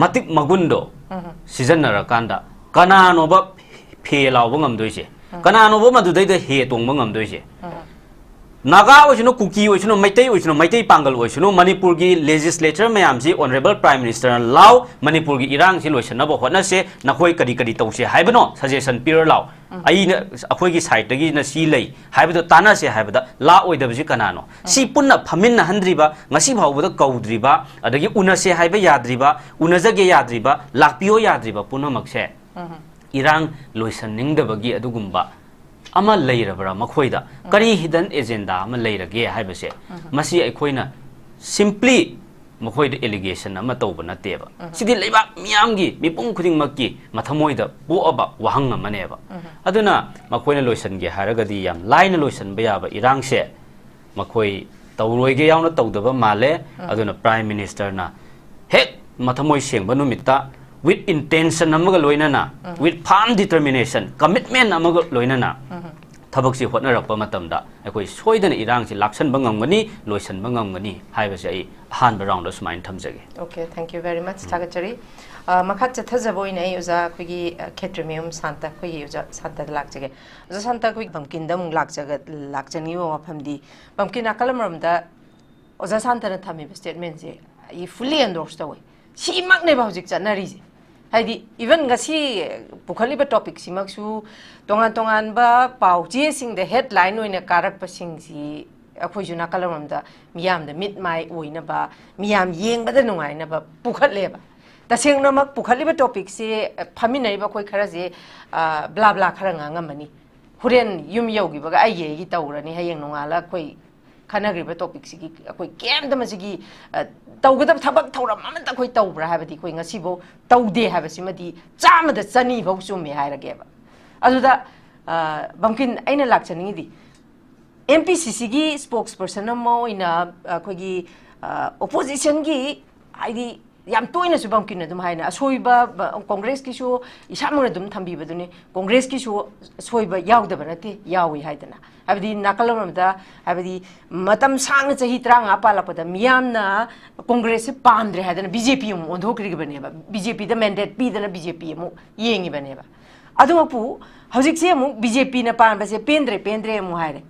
ꯃꯇꯤꯛ ꯃꯒꯨꯟꯗꯣ ꯁꯤꯖꯤꯟꯅꯔꯀꯥꯟꯗ ꯀꯅꯥꯅꯣꯕ ꯐꯦ ꯂꯥꯎꯕ ꯉꯝꯗꯣꯏꯁꯦ? ꯀꯅꯥꯅꯣꯕ ꯃꯗꯨꯗꯩꯗ ꯍꯦ ꯇꯣꯡꯕ ꯉꯝꯗꯣꯏꯁꯦ? ꯅꯥꯒꯥ ꯑꯣꯏꯁꯅꯨ, ꯀꯨꯀꯤ ꯑꯣꯏꯁꯅꯨ, ꯃꯩꯇꯩ ꯑꯣꯏꯁꯅꯨ, ꯃꯩꯇꯩ ꯄꯥꯡꯒꯜ ꯑꯣꯏꯁꯅꯨ, ꯃꯅꯤꯄꯨꯔꯒꯤ legislature ꯃꯌꯥꯝꯁꯤ Honourable Prime Ministerꯅ ꯂꯥꯎ, ꯃꯅꯤꯄꯨꯔꯒꯤ ꯏꯔꯥꯡꯁꯤ ꯂꯣꯏꯁꯟꯅꯕ ꯍꯣꯠꯅꯁꯦ, ꯅꯈꯣꯏ ꯀꯔꯤ ꯀꯔꯤ ꯇꯧꯁꯦ ꯍꯥꯏꯕꯅꯣ suggestion ꯄꯤꯔ ꯂꯥꯎ꯫ ꯑꯩꯅ, ꯑꯩꯈꯣꯏꯒꯤ sideꯇꯒꯤꯅ ꯁꯤ ꯂꯩ ꯍꯥꯏꯕꯗꯣ ꯇꯥꯟꯅꯁꯦ ꯍꯥꯏꯕꯗ ꯂꯥꯛꯑꯣꯏꯗꯕꯁꯤ ꯀꯅꯥꯅꯣ? ꯁꯤ ꯄꯨꯟꯅ ꯐꯝꯃꯤꯟꯅꯍꯟꯗ꯭ꯔꯤꯕ, ꯉꯁꯤ ꯐꯥꯎꯕꯗ ꯀꯧꯗ꯭ꯔꯤꯕ, ꯑꯗꯒꯤ ꯎꯅꯁꯦ ꯍꯥꯏꯕ ꯌꯥꯗ꯭ꯔꯤꯕ, ꯎꯅꯖꯒꯦ ꯌꯥꯗ꯭ꯔꯤꯕ, ꯂꯥꯛꯄꯤꯌꯣ ꯌꯥꯗ꯭ꯔꯤꯕ ꯄꯨꯝꯅꯃꯛꯁꯦ ꯏꯔꯥꯡ ꯂꯣꯏꯁꯟꯅꯤꯡꯗꯕꯒꯤ ꯑꯗꯨꯒꯨꯝꯕ ꯑꯃ ꯂꯩꯔꯕ꯭ꯔꯥ ꯃꯈꯣꯏꯗ? ꯀꯔꯤ hidden agenda ꯑꯃ ꯂꯩꯔꯒꯦ ꯍꯥꯏꯕꯁꯦ, ꯃꯁꯤ ꯑꯩꯈꯣꯏꯅ simply ꯃꯈꯣꯏꯗ allegation ꯑꯃ ꯇꯧꯕ ꯅꯠꯇꯦꯕ꯫ ꯁꯤꯗꯤ ꯂꯩꯕꯥꯛ ꯃꯤꯌꯥꯝꯒꯤ, ꯃꯤꯄꯨꯝ ꯈꯨꯗꯤꯡꯃꯛꯀꯤ ꯃꯊꯃꯣꯏꯗ ꯄꯣꯛꯑꯕ ꯋꯥꯍꯪ ꯑꯃꯅꯦꯕ꯫ ꯑꯗꯨꯅ ꯃꯈꯣꯏꯅ ꯂꯣꯏꯁꯤꯟꯒꯦ ꯍꯥꯏꯔꯒꯗꯤ ꯌꯥꯝ ꯂꯥꯏꯅ ꯂꯣꯏꯁꯤꯟꯕ ꯌꯥꯕ ꯏꯔꯥꯡꯁꯦ ꯃꯈꯣꯏ ꯇꯧꯔꯣꯏꯒꯦ ꯌꯥꯎꯅ ꯇꯧꯗꯕ ꯃꯥꯜꯂꯦ꯫ ꯑꯗꯨꯅ Prime Ministerꯅ ꯍꯦꯛ ꯃꯊꯃꯣꯏ ꯁꯦꯡꯕ ꯅꯨꯃꯤꯠꯇ with intention ꯑꯃꯒ ꯂꯣꯏꯅꯅ, with firm determination, commitment ꯑꯃꯒ ꯂꯣꯏꯅꯅ ꯊꯕꯛꯁꯤ ꯍꯣꯠꯅꯔꯛꯄ ꯃꯇꯝꯗ ꯑꯩꯈꯣꯏ ꯁꯣꯏꯗꯅ ꯏꯔꯥꯡꯁꯤ ꯂꯥꯛꯁꯟꯕ ꯉꯝꯒꯅꯤ, ꯂꯣꯏꯁꯟꯕ ꯉꯝꯒꯅꯤ ꯍꯥꯏꯕꯁꯦ ꯑꯩ ꯑꯍꯥꯟꯕ roundꯗ ꯁꯨꯃꯥꯏꯅ ꯊꯝꯖꯒꯦ꯫ Okay, thank you very much, ꯊꯥꯒꯠꯆꯔꯤ꯫ ꯑ, ꯃꯈꯥ ꯆꯠꯊꯖꯕ ꯑꯣꯏꯅ ꯑꯩ ꯑꯣꯖꯥ ꯑꯩꯈꯣꯏꯒꯤ, ꯑ, ꯈꯦꯇ꯭ꯔꯤꯃꯌꯨꯝ ꯁꯥꯟꯇ, ꯑꯩꯈꯣꯏꯒꯤ ꯑꯣꯖꯥ ꯁꯥꯟꯇꯗ ꯂꯥꯛꯆꯒꯦ꯫ ꯑꯣꯖꯥ ꯁꯥꯟꯇ, ꯑꯩꯈꯣꯏ ꯕꯝꯀꯤꯟꯗ ꯑꯃꯨꯛ ꯂꯥꯛꯆꯒ-, ꯂꯥꯛꯆꯅꯤꯡꯉꯤꯕ ꯋꯥꯐꯝꯗꯤ, ꯕꯝꯀꯤꯟ ꯅꯥꯀꯜ ꯑꯃꯔꯣꯝꯗ ꯑꯣꯖꯥ ꯁꯥꯟꯇꯅ ꯊꯝꯃꯤꯕ statementꯁꯦ ꯑꯩ fully endorse ꯇꯧꯋꯦ꯫ ꯁꯤꯃꯛꯅꯦꯕ ꯍꯧꯖꯤꯛ ꯆꯠꯅꯔꯤꯁꯦ꯫ ꯍꯥꯏꯗꯤ, even ꯉꯁꯤ ꯄꯨꯈꯠꯂꯤꯕ topicꯁꯤꯃꯛꯁꯨ ꯇꯣꯉꯥꯟ ꯇꯣꯉꯥꯟꯕ ꯄꯥꯎ ꯆꯦꯁꯤꯡꯗ headline ꯑꯣꯏꯅ ꯀꯥꯔꯛꯄꯁꯤꯡꯁꯤ ꯑꯩꯈꯣꯏꯁꯨ ꯅꯥꯀꯜ ꯑꯃꯔꯣꯝꯗ ꯃꯤꯌꯥꯝꯗ ꯃꯤꯠ ꯃꯥꯏ ꯑꯣꯏꯅꯕ, ꯃꯤꯌꯥꯝ ꯌꯦꯡꯕꯗ ꯅꯨꯡꯉꯥꯏꯅꯕ ꯄꯨꯈꯠꯂꯦꯕ꯫ ꯇꯁꯦꯡꯅꯃꯛ ꯄꯨꯈꯠꯂꯤꯕ topicꯁꯦ, ꯑ, ꯐꯝꯃꯤꯟꯅꯔꯤꯕ ꯑꯩꯈꯣꯏ ꯈꯔꯁꯦ, ꯑ, ꯕ꯭ꯂꯥ ꯕ꯭ꯂꯥ ꯈꯔ ꯉꯥꯡꯉꯝꯃꯅꯤ꯫ ꯍꯣꯔꯦꯟ ꯌꯨꯝ ꯌꯧꯈꯤꯕꯒ ꯑꯩꯒꯤ ꯑꯩꯒꯤ ꯇꯧꯔꯅꯤ, ꯍꯌꯦꯡ ꯅꯣꯡꯉꯥꯜꯂ ꯑꯩꯈꯣꯏ ꯈꯟꯅꯈ꯭ꯔꯤꯕ topicꯁꯤꯒꯤ ꯑꯩꯈꯣꯏ ꯀꯩꯝꯇ ꯃꯁꯤꯒꯤ, ꯑ, ꯇꯧꯒꯗꯕ ꯊꯕꯛ ꯊꯧꯔꯝ ꯑꯃꯠꯇ ꯑꯩꯈꯣꯏ ꯇꯧꯕ꯭ꯔꯥ ꯍꯥꯏꯕꯗꯤ ꯑꯩꯈꯣꯏ ꯉꯁꯤꯐꯥꯎ ꯇꯧꯗꯦ ꯍꯥꯏꯕꯁꯤꯃꯗꯤ ꯆꯥꯝꯃꯗ ꯆꯅꯤ ꯐꯥꯎ ꯆꯨꯝꯃꯦ ꯍꯥꯏꯔꯒꯦꯕ꯫ ꯑꯗꯨꯗ, ꯑ, ꯕꯝꯀꯤꯟ, ꯑꯩꯅ ꯂꯥꯛꯆꯅꯤꯡꯉꯤꯗꯤ, MPCCꯒꯤ spokesperson ꯑꯃ ꯑꯣꯏꯅ ꯑꯩꯈꯣꯏꯒꯤ, ꯑ, oppositionꯒꯤ, ꯍꯥꯏꯗꯤ, ꯌꯥꯝ ꯇꯣꯏꯅꯁꯨ ꯕꯝꯀꯤꯟ ꯑꯗꯨꯝ ꯍꯥꯏꯅ ꯑꯁꯣꯏꯕ ꯕ-, ꯀꯣꯡꯒ꯭ꯔꯦꯁꯀꯤꯁꯨ ꯏꯁꯥꯃꯛꯅ ꯑꯗꯨꯝ ꯊꯝꯕꯤꯕꯗꯨꯅꯤ, ꯀꯣꯡꯒ꯭ꯔꯦꯁꯀꯤꯁꯨ ꯑꯁꯣꯏꯕ ꯌꯥꯎꯗꯕ ꯅꯠꯇꯦ, ꯌꯥꯎꯏ ꯍꯥꯏꯗꯅ꯫ ꯍꯥꯏꯕꯗꯤ ꯅꯥꯀꯜ ꯑꯃꯔꯣꯝꯗ, ꯍꯥꯏꯕꯗꯤ ꯃꯇꯝ ꯁꯥꯡꯅ ꯆꯍꯤ ꯇꯔꯥꯃꯉꯥ ꯄꯥꯜꯂꯛꯄꯗ ꯃꯤꯌꯥꯝꯅ ꯀꯣꯡꯒ꯭ꯔꯦꯁꯁꯦ ꯄꯥꯝꯗ꯭ꯔꯦ ꯍꯥꯏꯗꯅ ꯕꯤ ꯖꯦ ꯄꯤ ꯑꯃꯨꯛ ꯑꯣꯟꯊꯣꯛꯈ꯭ꯔꯤꯕꯅꯦꯕ, ꯕꯤ ꯖꯦ ꯄꯤꯗ ꯃꯦꯟꯗꯦꯠ ꯄꯤꯗꯅ ꯕꯤ ꯖꯦ ꯄꯤ ꯑꯃꯨꯛ ꯌꯦꯡꯉꯤꯕꯅꯦꯕ꯫ ꯑꯗꯨꯃꯛꯄꯨ ꯍꯧꯖꯤꯛꯁꯦ ꯑꯃꯨꯛ ꯕꯤ ꯖꯦ ꯄꯤꯅ ꯄꯥꯟꯕꯁꯦ ꯄꯦꯟꯗ꯭ꯔꯦ, ꯄꯦꯟꯗ꯭ꯔꯦ ꯑꯃꯨꯛ ꯍꯥꯏꯔꯦ꯫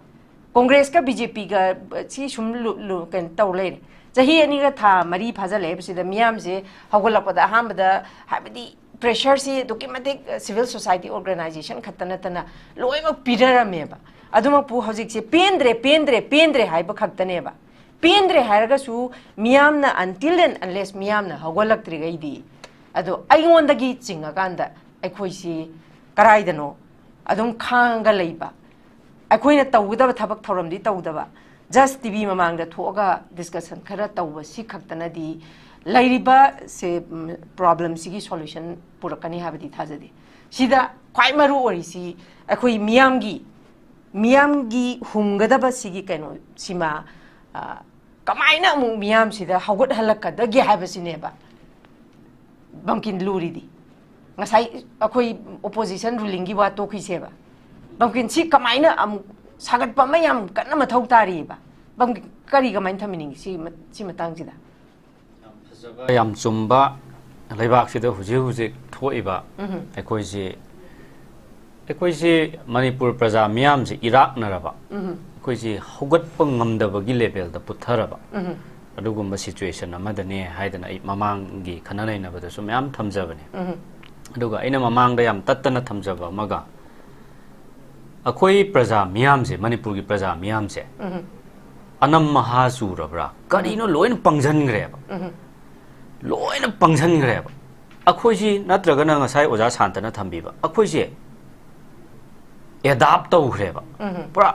ꯀꯣꯡꯒ꯭ꯔꯦꯁꯀ ꯕꯤ ꯖꯦ ꯄꯤꯒ ꯁꯤ ꯁꯨꯝ ꯂꯨ-, ꯂꯨ-, ꯀꯩꯅꯣ ꯇꯧ ꯂꯩꯔꯦ꯫ ꯆꯍꯤ ꯑꯅꯤꯒ ꯊꯥ ꯃꯔꯤ ꯐꯥꯖꯤꯜꯂꯛꯑꯦꯕꯁꯤꯗ ꯃꯤꯌꯥꯝꯁꯦ ꯍꯧꯒꯠꯂꯛꯄꯗ ꯑꯍꯥꯟꯕꯗ, ꯍꯥꯏꯕꯗꯤ, ꯄ꯭ꯔꯦꯁꯔꯁꯤ ꯑꯗꯨꯛꯀꯤ ꯃꯇꯤꯛ, ꯑ, ꯁꯤꯚꯤꯜ ꯁꯣꯁꯥꯏꯇꯤ ꯑꯣꯔꯒꯅꯥꯏꯖꯦꯁꯟ ꯈꯛꯇ ꯅꯠꯇꯅ ꯂꯣꯏꯅꯃꯛ ꯄꯤꯅꯔꯝꯃꯦꯕ꯫ ꯑꯗꯨꯃꯛꯄꯨ ꯍꯧꯖꯤꯛꯁꯦ ꯄꯦꯟꯗ꯭ꯔꯦ, ꯄꯦꯟꯗ꯭ꯔꯦ, ꯄꯦꯟꯗ꯭ꯔꯦ ꯍꯥꯏꯕ ꯈꯛꯇꯅꯦꯕ꯫ ꯄꯦꯟꯗ꯭ꯔꯦ ꯍꯥꯏꯔꯒꯁꯨ ꯃꯤꯌꯥꯝꯅ, until and unless ꯃꯤꯌꯥꯝꯅ ꯍꯧꯒꯠꯂꯛꯇ꯭ꯔꯤꯈꯩꯗꯤ, ꯑꯗꯣ ꯑꯩꯉꯣꯟꯗꯒꯤ ꯆꯤꯡꯉꯀꯥꯟꯗ ꯑꯩꯈꯣꯏꯁꯤ ꯀꯔꯥꯏꯗꯅꯣ ꯑꯗꯨꯝ ꯈꯥꯡꯉꯒ ꯂꯩꯕ, ꯑꯩꯈꯣꯏꯅ ꯇꯧꯒꯗꯕ ꯊꯕꯛ ꯊꯧꯔꯝꯗꯤ ꯇꯧꯗꯕ, just ꯇꯤ ꯚꯤ ꯃꯃꯥꯡꯗ ꯊꯣꯛꯑꯒ ꯗꯤꯁꯀꯁꯟ ꯈꯔ ꯇꯧꯕ, ꯁꯤ ꯈꯛꯇꯅꯗꯤ ꯂꯩꯔꯤꯕ ꯁꯦ, ꯎꯝ, ꯄ꯭ꯔꯣꯕ꯭ꯂꯦꯝꯁꯤꯒꯤ ꯁꯣꯂꯨꯁꯟ ꯄꯨꯔꯛꯀꯅꯤ ꯍꯥꯏꯕꯗꯤ ꯊꯥꯖꯗꯦ꯫ ꯁꯤꯗ ꯈ꯭ꯋꯥꯏ ꯃꯔꯨ ꯑꯣꯏꯔꯤꯁꯤ ꯑꯩꯈꯣꯏ ꯃꯤꯌꯥꯝꯒꯤ, ꯃꯤꯌꯥꯝꯒꯤ ꯍꯨꯝꯒꯗꯕ ꯁꯤꯒꯤ ꯀꯩꯅꯣ, ꯁꯤꯃ, ꯑ, ꯀꯃꯥꯏꯅ ꯑꯃꯨꯛ ꯃꯤꯌꯥꯝꯁꯤꯗ ꯍꯧꯒꯠꯍꯜꯂꯛꯀꯗꯒꯦ ꯍꯥꯏꯕꯁꯤꯅꯦꯕ ꯕꯝꯀꯤꯟ ꯂꯨꯔꯤꯗꯤ꯫ ꯉꯁꯥꯏ ꯑꯩꯈꯣꯏ ꯑꯣꯄꯣꯖꯤꯁꯟ ꯔꯨꯂꯤꯡꯒꯤ ꯋꯥ ꯇꯣꯛꯈꯤꯁꯦꯕ꯫ ꯕꯝꯀꯤꯟ ꯁꯤ ꯀꯃꯥꯏꯅ ꯑꯃꯨꯛ ꯁꯥꯒꯠꯄ ꯑꯃ ꯌꯥꯝ ꯀꯟꯅ ꯃꯊꯧ ꯇꯥꯔꯤꯑꯕ꯫ ꯕꯝꯀꯤꯟ ꯀꯔꯤ ꯀꯃꯥꯏꯅ ꯊꯝꯕꯤꯅꯤꯡꯉꯤ ꯁꯤ ꯃ-, ꯁꯤ ꯃꯇꯥꯡꯁꯤꯗ? ꯌꯥꯝ ꯐꯖꯕ, ꯌꯥꯝ ꯆꯨꯝꯕ, ꯂꯩꯕꯥꯛꯁꯤꯗ ꯍꯧꯖꯤꯛ ꯍꯧꯖꯤꯛ ꯊꯣꯛꯏꯕ ꯎꯝꯍꯨꯝ꯫ ꯑꯩꯈꯣꯏꯁꯤ, ꯑꯩꯈꯣꯏꯁꯤ ꯃꯅꯤꯄꯨꯔ ꯄ꯭ꯔꯖꯥ ꯃꯤꯌꯥꯝꯁꯤ ꯏꯔꯥꯛꯅꯔꯕ, ꯎꯝꯍꯨꯝ꯫ ꯑꯩꯈꯣꯏꯁꯤ ꯍꯧꯒꯠꯄ ꯉꯝꯗꯕꯒꯤ ꯂꯦꯚꯦꯜꯗ ꯄꯨꯊꯔꯕ ꯎꯝꯍꯨꯝ꯫ ꯑꯗꯨꯒꯨꯝꯕ ꯁꯤꯆꯨꯋꯦꯁꯟ ꯑꯃꯗꯅꯦ ꯍꯥꯏꯗꯅ ꯑꯩ ꯃꯃꯥꯡꯒꯤ ꯈꯟꯅ ꯅꯩꯅꯕꯗꯁꯨ ꯃꯌꯥꯝ ꯊꯝꯖꯕꯅꯦ꯫ ꯎꯝꯍꯨꯝ꯫ ꯑꯗꯨꯒ ꯑꯩꯅ ꯃꯃꯥꯡꯗ ꯌꯥꯝ ꯇꯠꯇꯅ ꯊꯝꯖꯕ ꯑꯃꯒ, ꯑꯩꯈꯣꯏ ꯄ꯭ꯔꯖꯥ ꯃꯤꯌꯥꯝꯁꯦ, ꯃꯅꯤꯄꯨꯔꯒꯤ ꯄ꯭ꯔꯖꯥ ꯃꯤꯌꯥꯝꯁꯦ ꯎꯝꯍꯨꯝ꯫ ꯑꯅꯝ ꯃꯍꯥ ꯆꯨꯔꯕ꯭ꯔꯥ? ꯀꯔꯤꯅꯣ, ꯂꯣꯏꯅ ꯄꯪꯁꯟꯈ꯭ꯔꯦꯕ꯫ ꯎꯝꯍꯨꯝ꯫ ꯂꯣꯏꯅ ꯄꯪꯁꯟꯈ꯭ꯔꯦꯕ꯫ ꯑꯩꯈꯣꯏꯁꯤ, ꯅꯠꯇ꯭ꯔꯒꯅ ꯉꯁꯥꯏ ꯑꯣꯖꯥ ꯁꯥꯟꯇꯅ ꯊꯝꯕꯤꯕ, ꯑꯩꯈꯣꯏꯁꯦ ꯑꯦꯗꯥꯞ ꯇꯧꯈ꯭ꯔꯦꯕ꯫ ꯎꯝꯍꯨꯝ꯫ ꯄꯨꯔꯥ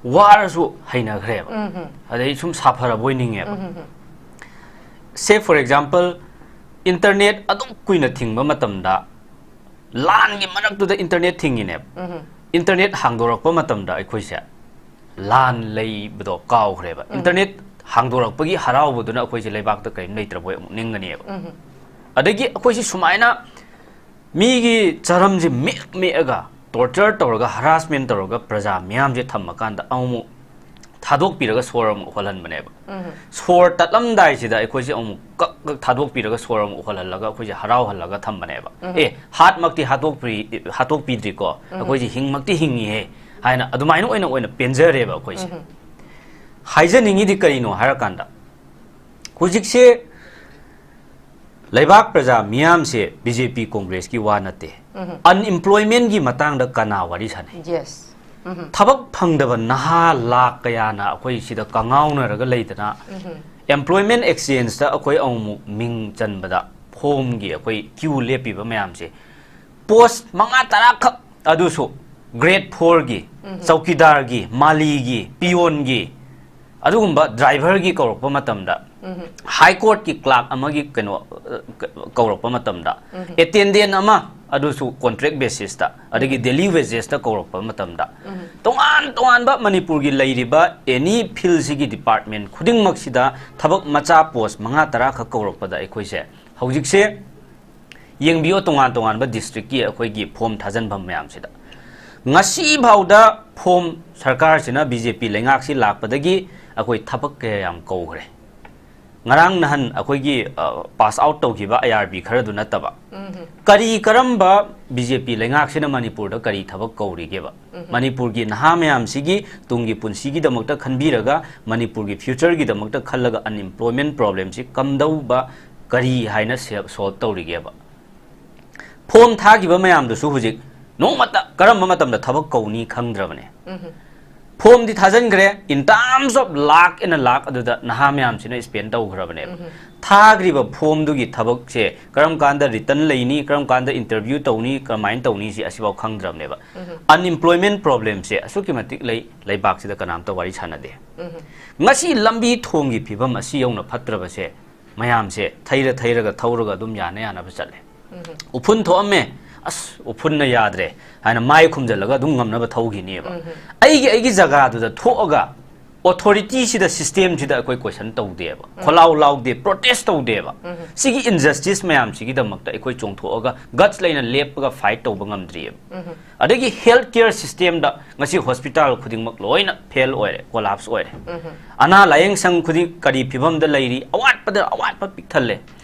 ꯋꯥꯔꯁꯨ ꯍꯩꯅꯈ꯭ꯔꯦꯕ꯫ ꯎꯝꯍꯨꯝ꯫ ꯑꯗꯩ ꯁꯨꯝ ꯁꯥꯐꯔꯕꯣꯏ ꯅꯤꯡꯉꯦꯕ꯫ ꯎꯝꯍꯨꯝ꯫ Say for example, ꯏꯟꯇꯔꯅꯦꯠ ꯑꯗꯨꯝ ꯀꯨꯏꯅ ꯊꯤꯡꯕ ꯃꯇꯝꯗ, ꯂꯥꯟꯒꯤ ꯃꯔꯛꯇꯨꯗ ꯏꯟꯇꯔꯅꯦꯠ ꯊꯤꯡꯉꯤꯅꯦꯕ꯫ ꯎꯝꯍꯨꯝ꯫ ꯏꯟꯇꯔꯅꯦꯠ ꯍꯥꯡꯗꯣꯔꯛꯄ ꯃꯇꯝꯗ ꯑꯩꯈꯣꯏꯁꯦ ꯂꯥꯟ ꯂꯩꯕꯗꯣ ꯀꯥꯎꯈ꯭ꯔꯦꯕ꯫ ꯎꯝ꯫ ꯏꯟꯇꯔꯅꯦꯠ ꯍꯥꯡꯗꯣꯔꯛꯄꯒꯤ ꯍꯔꯥꯎꯕꯗꯨꯅ ꯑꯩꯈꯣꯏꯁꯦ ꯂꯩꯕꯥꯛꯇ ꯀꯔꯤꯝ ꯂꯩꯇ꯭ꯔꯕꯣꯏ ꯑꯃꯨꯛ ꯅꯤꯡꯒꯅꯦꯕ꯫ ꯑꯗꯒꯤ ꯑꯩꯈꯣꯏꯁꯤ ꯁꯨꯃꯥꯏꯅ ꯃꯤꯒꯤ ꯆꯔꯝꯁꯦ ꯃꯦꯛ ꯃꯦꯛꯑꯒ, ꯇꯣꯔꯆꯔ ꯇꯧꯔꯒ, ꯍꯔꯥꯁꯃꯦꯟ ꯇꯧꯔꯒ ꯄ꯭ꯔꯖꯥ ꯃꯤꯌꯥꯝꯁꯦ ꯊꯝꯃꯀꯥꯟꯗ ꯑꯃꯨꯛ ꯊꯥꯗꯣꯛꯄꯤꯔꯒ ꯁꯣꯔ ꯑꯃꯨꯛ ꯍꯣꯜꯍꯟꯕꯅꯦꯕ꯫ ꯁꯣꯔ ꯇꯠꯂꯝꯗꯥꯏꯁꯤꯗ ꯑꯩꯈꯣꯏꯁꯦ ꯑꯃꯨꯛ ꯀꯛ ꯀꯛ ꯊꯥꯗꯣꯛꯄꯤꯔꯒ ꯁꯣꯔ ꯑꯃꯨꯛ ꯍꯣꯜꯍꯜꯂꯒ ꯑꯩꯈꯣꯏꯁꯦ ꯍꯔꯥꯎꯍꯜꯂꯒ ꯊꯝꯕꯅꯦꯕ꯫ ꯑꯦ, ꯍꯥꯠꯃꯛꯇꯤ ꯍꯥꯠꯇꯣꯛꯄꯤ ꯍꯥꯠꯇꯣꯛꯄꯤꯗ꯭ꯔꯤꯀꯣ, ꯑꯩꯈꯣꯏꯁꯦ ꯍꯤꯡꯃꯛꯇꯤ ꯍꯤꯡꯉꯤꯍꯦ ꯍꯥꯏꯅ ꯑꯗꯨꯃꯥꯏꯅ ꯑꯣꯏꯅ ꯑꯣꯏꯅ ꯄꯦꯟꯖꯔꯦꯕ ꯑꯩꯈꯣꯏꯁꯦ꯫ ꯍꯥꯏꯖꯅꯤꯡꯉꯤꯗꯤ ꯀꯔꯤꯅꯣ ꯍꯥꯏꯔꯀꯥꯟꯗ, ꯍꯧꯖꯤꯛꯁꯦ ꯂꯩꯕꯥꯛ ꯄ꯭ꯔꯖꯥ ꯃꯤꯌꯥꯝꯁꯦ ꯕꯤ ꯖꯦ ꯄꯤ ꯀꯣꯡꯒ꯭ꯔꯦꯁꯀꯤ ꯋꯥ ꯅꯠꯇꯦ꯫ ꯑꯟꯏꯝꯄ꯭ꯂꯣꯏꯃꯦꯟꯒꯤ ꯃꯇꯥꯡꯗ ꯀꯅꯥ ꯋꯥꯔꯤ ꯁꯥꯟꯅꯩ? ꯌꯦꯁ꯫ ꯊꯕꯛ ꯐꯪꯗꯕ ꯅꯍꯥ ꯂꯥꯛ ꯀꯌꯥꯅ ꯑꯩꯈꯣꯏ ꯁꯤꯗ ꯀꯉꯥꯎꯅꯔꯒ ꯂꯩꯗꯅ, ꯑꯦꯝꯄ꯭ꯂꯣꯏꯃꯦꯟ ꯑꯦꯛꯁꯆꯦꯟꯖꯇ ꯑꯩꯈꯣꯏ ꯑꯃꯨꯛ ꯃꯤꯡ ꯆꯟꯕꯗ ꯐꯣꯝꯒꯤ ꯑꯩꯈꯣꯏ ꯀ꯭ꯌꯨ ꯂꯦꯞꯄꯤꯕ ꯃꯌꯥꯝꯁꯦ, ꯄꯣꯁ ꯃꯉꯥ ꯇꯔꯥꯈꯛ, ꯑꯗꯨꯁꯨ ꯒ꯭ꯔꯦꯗ ꯐꯣꯔꯒꯤ, ꯆꯧꯀꯤꯗꯥꯔꯒꯤ, ꯃꯥꯂꯤꯒꯤ, ꯄꯤꯌꯣꯟꯒꯤ, ꯑꯗꯨꯒꯨꯝꯕ ꯗ꯭ꯔꯥꯏꯚꯔꯒꯤ ꯀꯧꯔꯛꯄ ꯃꯇꯝꯗ, ꯍꯥꯏ ꯀꯣꯔꯠꯀꯤ ꯀ꯭ꯂꯥꯔꯛ ꯑꯃꯒꯤ ꯀꯩꯅꯣ, ꯑ, ꯀ- ꯀꯧꯔꯛꯄ ꯃꯇꯝꯗ, ꯑꯦꯇꯦꯟꯗꯦꯟ ꯑꯃ, ꯑꯗꯨꯁꯨ ꯀꯣꯟꯇ꯭ꯔꯦꯛ ꯕꯦꯁꯤꯁꯇ, ꯑꯗꯒꯤ ꯗꯦꯂꯤ ꯋꯦꯖꯦꯁꯇ ꯀꯧꯔꯛꯄ ꯃꯇꯝꯗ, ꯇꯣꯉꯥꯟ ꯇꯣꯉꯥꯟꯕ ꯃꯅꯤꯄꯨꯔꯒꯤ ꯂꯩꯔꯤꯕ ꯑꯦꯅꯤ ꯐꯤꯜꯁꯤꯒꯤ ꯗꯤꯄꯥꯔꯠꯃꯦꯟ ꯈꯨꯗꯤꯡꯃꯛꯁꯤꯗ ꯊꯕꯛ ꯃꯆꯥ ꯄꯣꯁ ꯃꯉꯥ ꯇꯔꯥ ꯈꯛ ꯀꯧꯔꯛꯄꯗ ꯑꯩꯈꯣꯏꯁꯦ ꯍꯧꯖꯤꯛꯁꯦ ꯌꯦꯡꯕꯤꯌꯣ, ꯇꯣꯉꯥꯟ ꯇꯣꯉꯥꯟꯕ ꯗꯤꯁꯇ꯭ꯔꯤꯛꯀꯤ ꯑꯩꯈꯣꯏꯒꯤ ꯐꯣꯝ ꯊꯥꯖꯤꯟꯐꯝ ꯃꯌꯥꯝꯁꯤꯗ꯫ ꯉꯁꯤꯐꯥꯎꯗ ꯐꯣꯝ ꯁꯔꯀꯥꯔꯁꯤꯅ, ꯕꯤ ꯖꯦ ꯄꯤ ꯂꯩꯉꯥꯛꯁꯤ ꯂꯥꯛꯄꯗꯒꯤ ꯑꯩꯈꯣꯏ ꯊꯕꯛ ꯀꯌꯥ ꯌꯥꯝ ꯀꯧꯈ꯭ꯔꯦ꯫ ꯉꯔꯥꯡ ꯅꯍꯥꯟ ꯑꯩꯈꯣꯏꯒꯤ, ꯑ, ꯄꯥꯁ ꯑꯥꯎꯠ ꯇꯧꯈꯤꯕ ꯑꯥꯏ ꯑꯥꯔ ꯕꯤ ꯈꯔꯗꯨ ꯅꯠꯇꯕ, ꯀꯔꯤ ꯀꯔꯝꯕ ꯕꯤ ꯖꯦ ꯄꯤ ꯂꯩꯉꯥꯛꯁꯤꯅ ꯃꯅꯤꯄꯨꯔꯗ ꯀꯔꯤ ꯊꯕꯛ ꯀꯧꯔꯤꯒꯦꯕ? ꯃꯅꯤꯄꯨꯔꯒꯤ ꯅꯍꯥ ꯃꯌꯥꯝꯁꯤꯒꯤ ꯇꯨꯡꯒꯤ ꯄꯨꯟꯁꯤꯒꯤꯗꯃꯛꯇ ꯈꯟꯕꯤꯔꯒ, ꯃꯅꯤꯄꯨꯔꯒꯤ ꯐ꯭ꯌꯨꯆꯔꯒꯤꯗꯃꯛꯇ ꯈꯜꯂꯒ ꯑꯟꯏꯝꯄ꯭ꯂꯣꯏꯃꯦꯟ ꯄ꯭ꯔꯣꯕ꯭ꯂꯦꯝꯁꯤ ꯀꯝꯗꯧꯕ, ꯀꯔꯤ ꯍꯥꯏꯅ ꯁꯦ- ꯁꯣꯜꯕ ꯇꯧꯔꯤꯒꯦꯕ? ꯐꯣꯝ ꯊꯥꯈꯤꯕ ꯃꯌꯥꯝꯗꯨꯁꯨ ꯍꯧꯖꯤꯛ ꯅꯣꯡꯃꯇ ꯀꯔꯝꯕ ꯃꯇꯝꯗ ꯊꯕꯛ ꯀꯧꯅꯤ ꯈꯪꯗ꯭ꯔꯕꯅꯦ꯫ ꯐꯣꯝꯗꯤ ꯊꯥꯖꯤꯟꯈ꯭ꯔꯦ, in terms of lakh and lakh ꯑꯗꯨꯗ ꯅꯍꯥ ꯃꯌꯥꯝꯁꯤꯅ ꯁ꯭ꯄꯦꯟ ꯇꯧꯈ꯭ꯔꯕꯅꯦꯕ꯫ ꯊꯥꯈ꯭ꯔꯤꯕ ꯐꯣꯝꯗꯨꯒꯤ ꯊꯕꯛꯁꯦ ꯀꯔꯝ ꯀꯥꯟꯗ ꯔꯤꯇꯟ ꯂꯩꯅꯤ, ꯀꯔꯝ ꯀꯥꯟꯗ ꯏꯟꯇꯔꯚ꯭ꯌꯨ ꯇꯧꯅꯤ, ꯀꯃꯥꯏꯅ ꯇꯧꯅꯤ, ꯁꯤ ꯑꯁꯤꯐꯥꯎ ꯈꯪꯗ꯭ꯔꯕꯅꯦꯕ꯫ ꯑꯟꯏꯝꯄ꯭ꯂꯣꯏꯃꯦꯟ ꯄ꯭ꯔꯣꯕ꯭ꯂꯦꯝꯁꯦ ꯑꯁꯨꯛꯀꯤ ꯃꯇꯤꯛ ꯂꯩ, ꯂꯩꯕꯥꯛꯁꯤꯗ ꯀꯅꯥꯝꯇ ꯋꯥꯔꯤ ꯁꯥꯟꯅꯗꯦ꯫ ꯉꯁꯤ ꯂꯝꯕꯤ ꯊꯣꯡꯒꯤ ꯐꯤꯕꯝ ꯑꯁꯤ ꯌꯧꯅ ꯐꯠꯇ꯭ꯔꯕꯁꯦ ꯃꯌꯥꯝꯁꯦ ꯊꯩꯔ ꯊꯩꯔꯒ ꯊꯧꯔꯒ ꯑꯗꯨꯝ ꯌꯥꯅ ꯌꯥꯅꯕ ꯆꯠꯂꯦ꯫ ꯎꯐꯨꯟ ꯊꯣꯛꯑꯝꯃꯦ, ꯑꯁ, ꯎꯐꯨꯟꯅ ꯌꯥꯗ꯭ꯔꯦ ꯍꯥꯏꯅ ꯃꯥꯏ ꯈꯨꯝꯖꯤꯜꯂꯒ ꯑꯗꯨꯝ ꯉꯝꯅꯕ ꯊꯧꯈꯤꯅꯦꯕ꯫ ꯑꯩꯒꯤ ꯑꯩꯒꯤ ꯖꯒꯥꯗꯨꯗ ꯊꯣꯛꯑꯒ ꯑꯣꯊꯣꯔꯤꯇꯤꯁꯤꯗ, ꯁꯤꯁꯇꯦꯝꯁꯤꯗ ꯑꯩꯈꯣꯏ ꯀꯣꯏꯁꯟ ꯇꯧꯗꯦꯕ, ꯈꯣꯜꯂꯥꯎ ꯂꯥꯎꯗꯦ, ꯄ꯭ꯔꯣꯇꯦꯁ ꯇꯧꯗꯦꯕ꯫ ꯁꯤꯒꯤ ꯏꯟꯖꯁꯇꯤꯁ ꯃꯌꯥꯝꯁꯤꯒꯤꯗꯃꯛꯇ ꯑꯩꯈꯣꯏ ꯆꯣꯡꯊꯣꯛꯑꯒ ꯒꯠꯁ ꯂꯩꯅ ꯂꯦꯞꯄꯒ ꯐꯥꯏꯠ ꯇꯧꯕ ꯉꯝꯗ꯭ꯔꯤꯑꯕ꯫ ꯑꯗꯒꯤ ꯍꯦꯜꯊ ꯀꯦꯌꯔ ꯁꯤꯁꯇꯦꯝꯗ ꯉꯁꯤ ꯍꯣꯁꯄꯤꯇꯥꯜ ꯈꯨꯗꯤꯡꯃꯛ ꯂꯣꯏꯅ ꯐꯦꯜ ꯑꯣꯏꯔꯦ, ꯀꯣꯂꯥꯞꯁ ꯑꯣꯏꯔꯦ꯫ ꯑꯅꯥ ꯂꯥꯌꯦꯡ ꯁꯪ ꯈꯨꯗꯤꯡ ꯀꯔꯤ ꯐꯤꯕꯝꯗ ꯂꯩꯔꯤ? ꯑꯋꯥꯠꯄꯗ ꯑꯋꯥꯠꯄ ꯄꯤꯛ ꯊꯜꯂꯦ꯫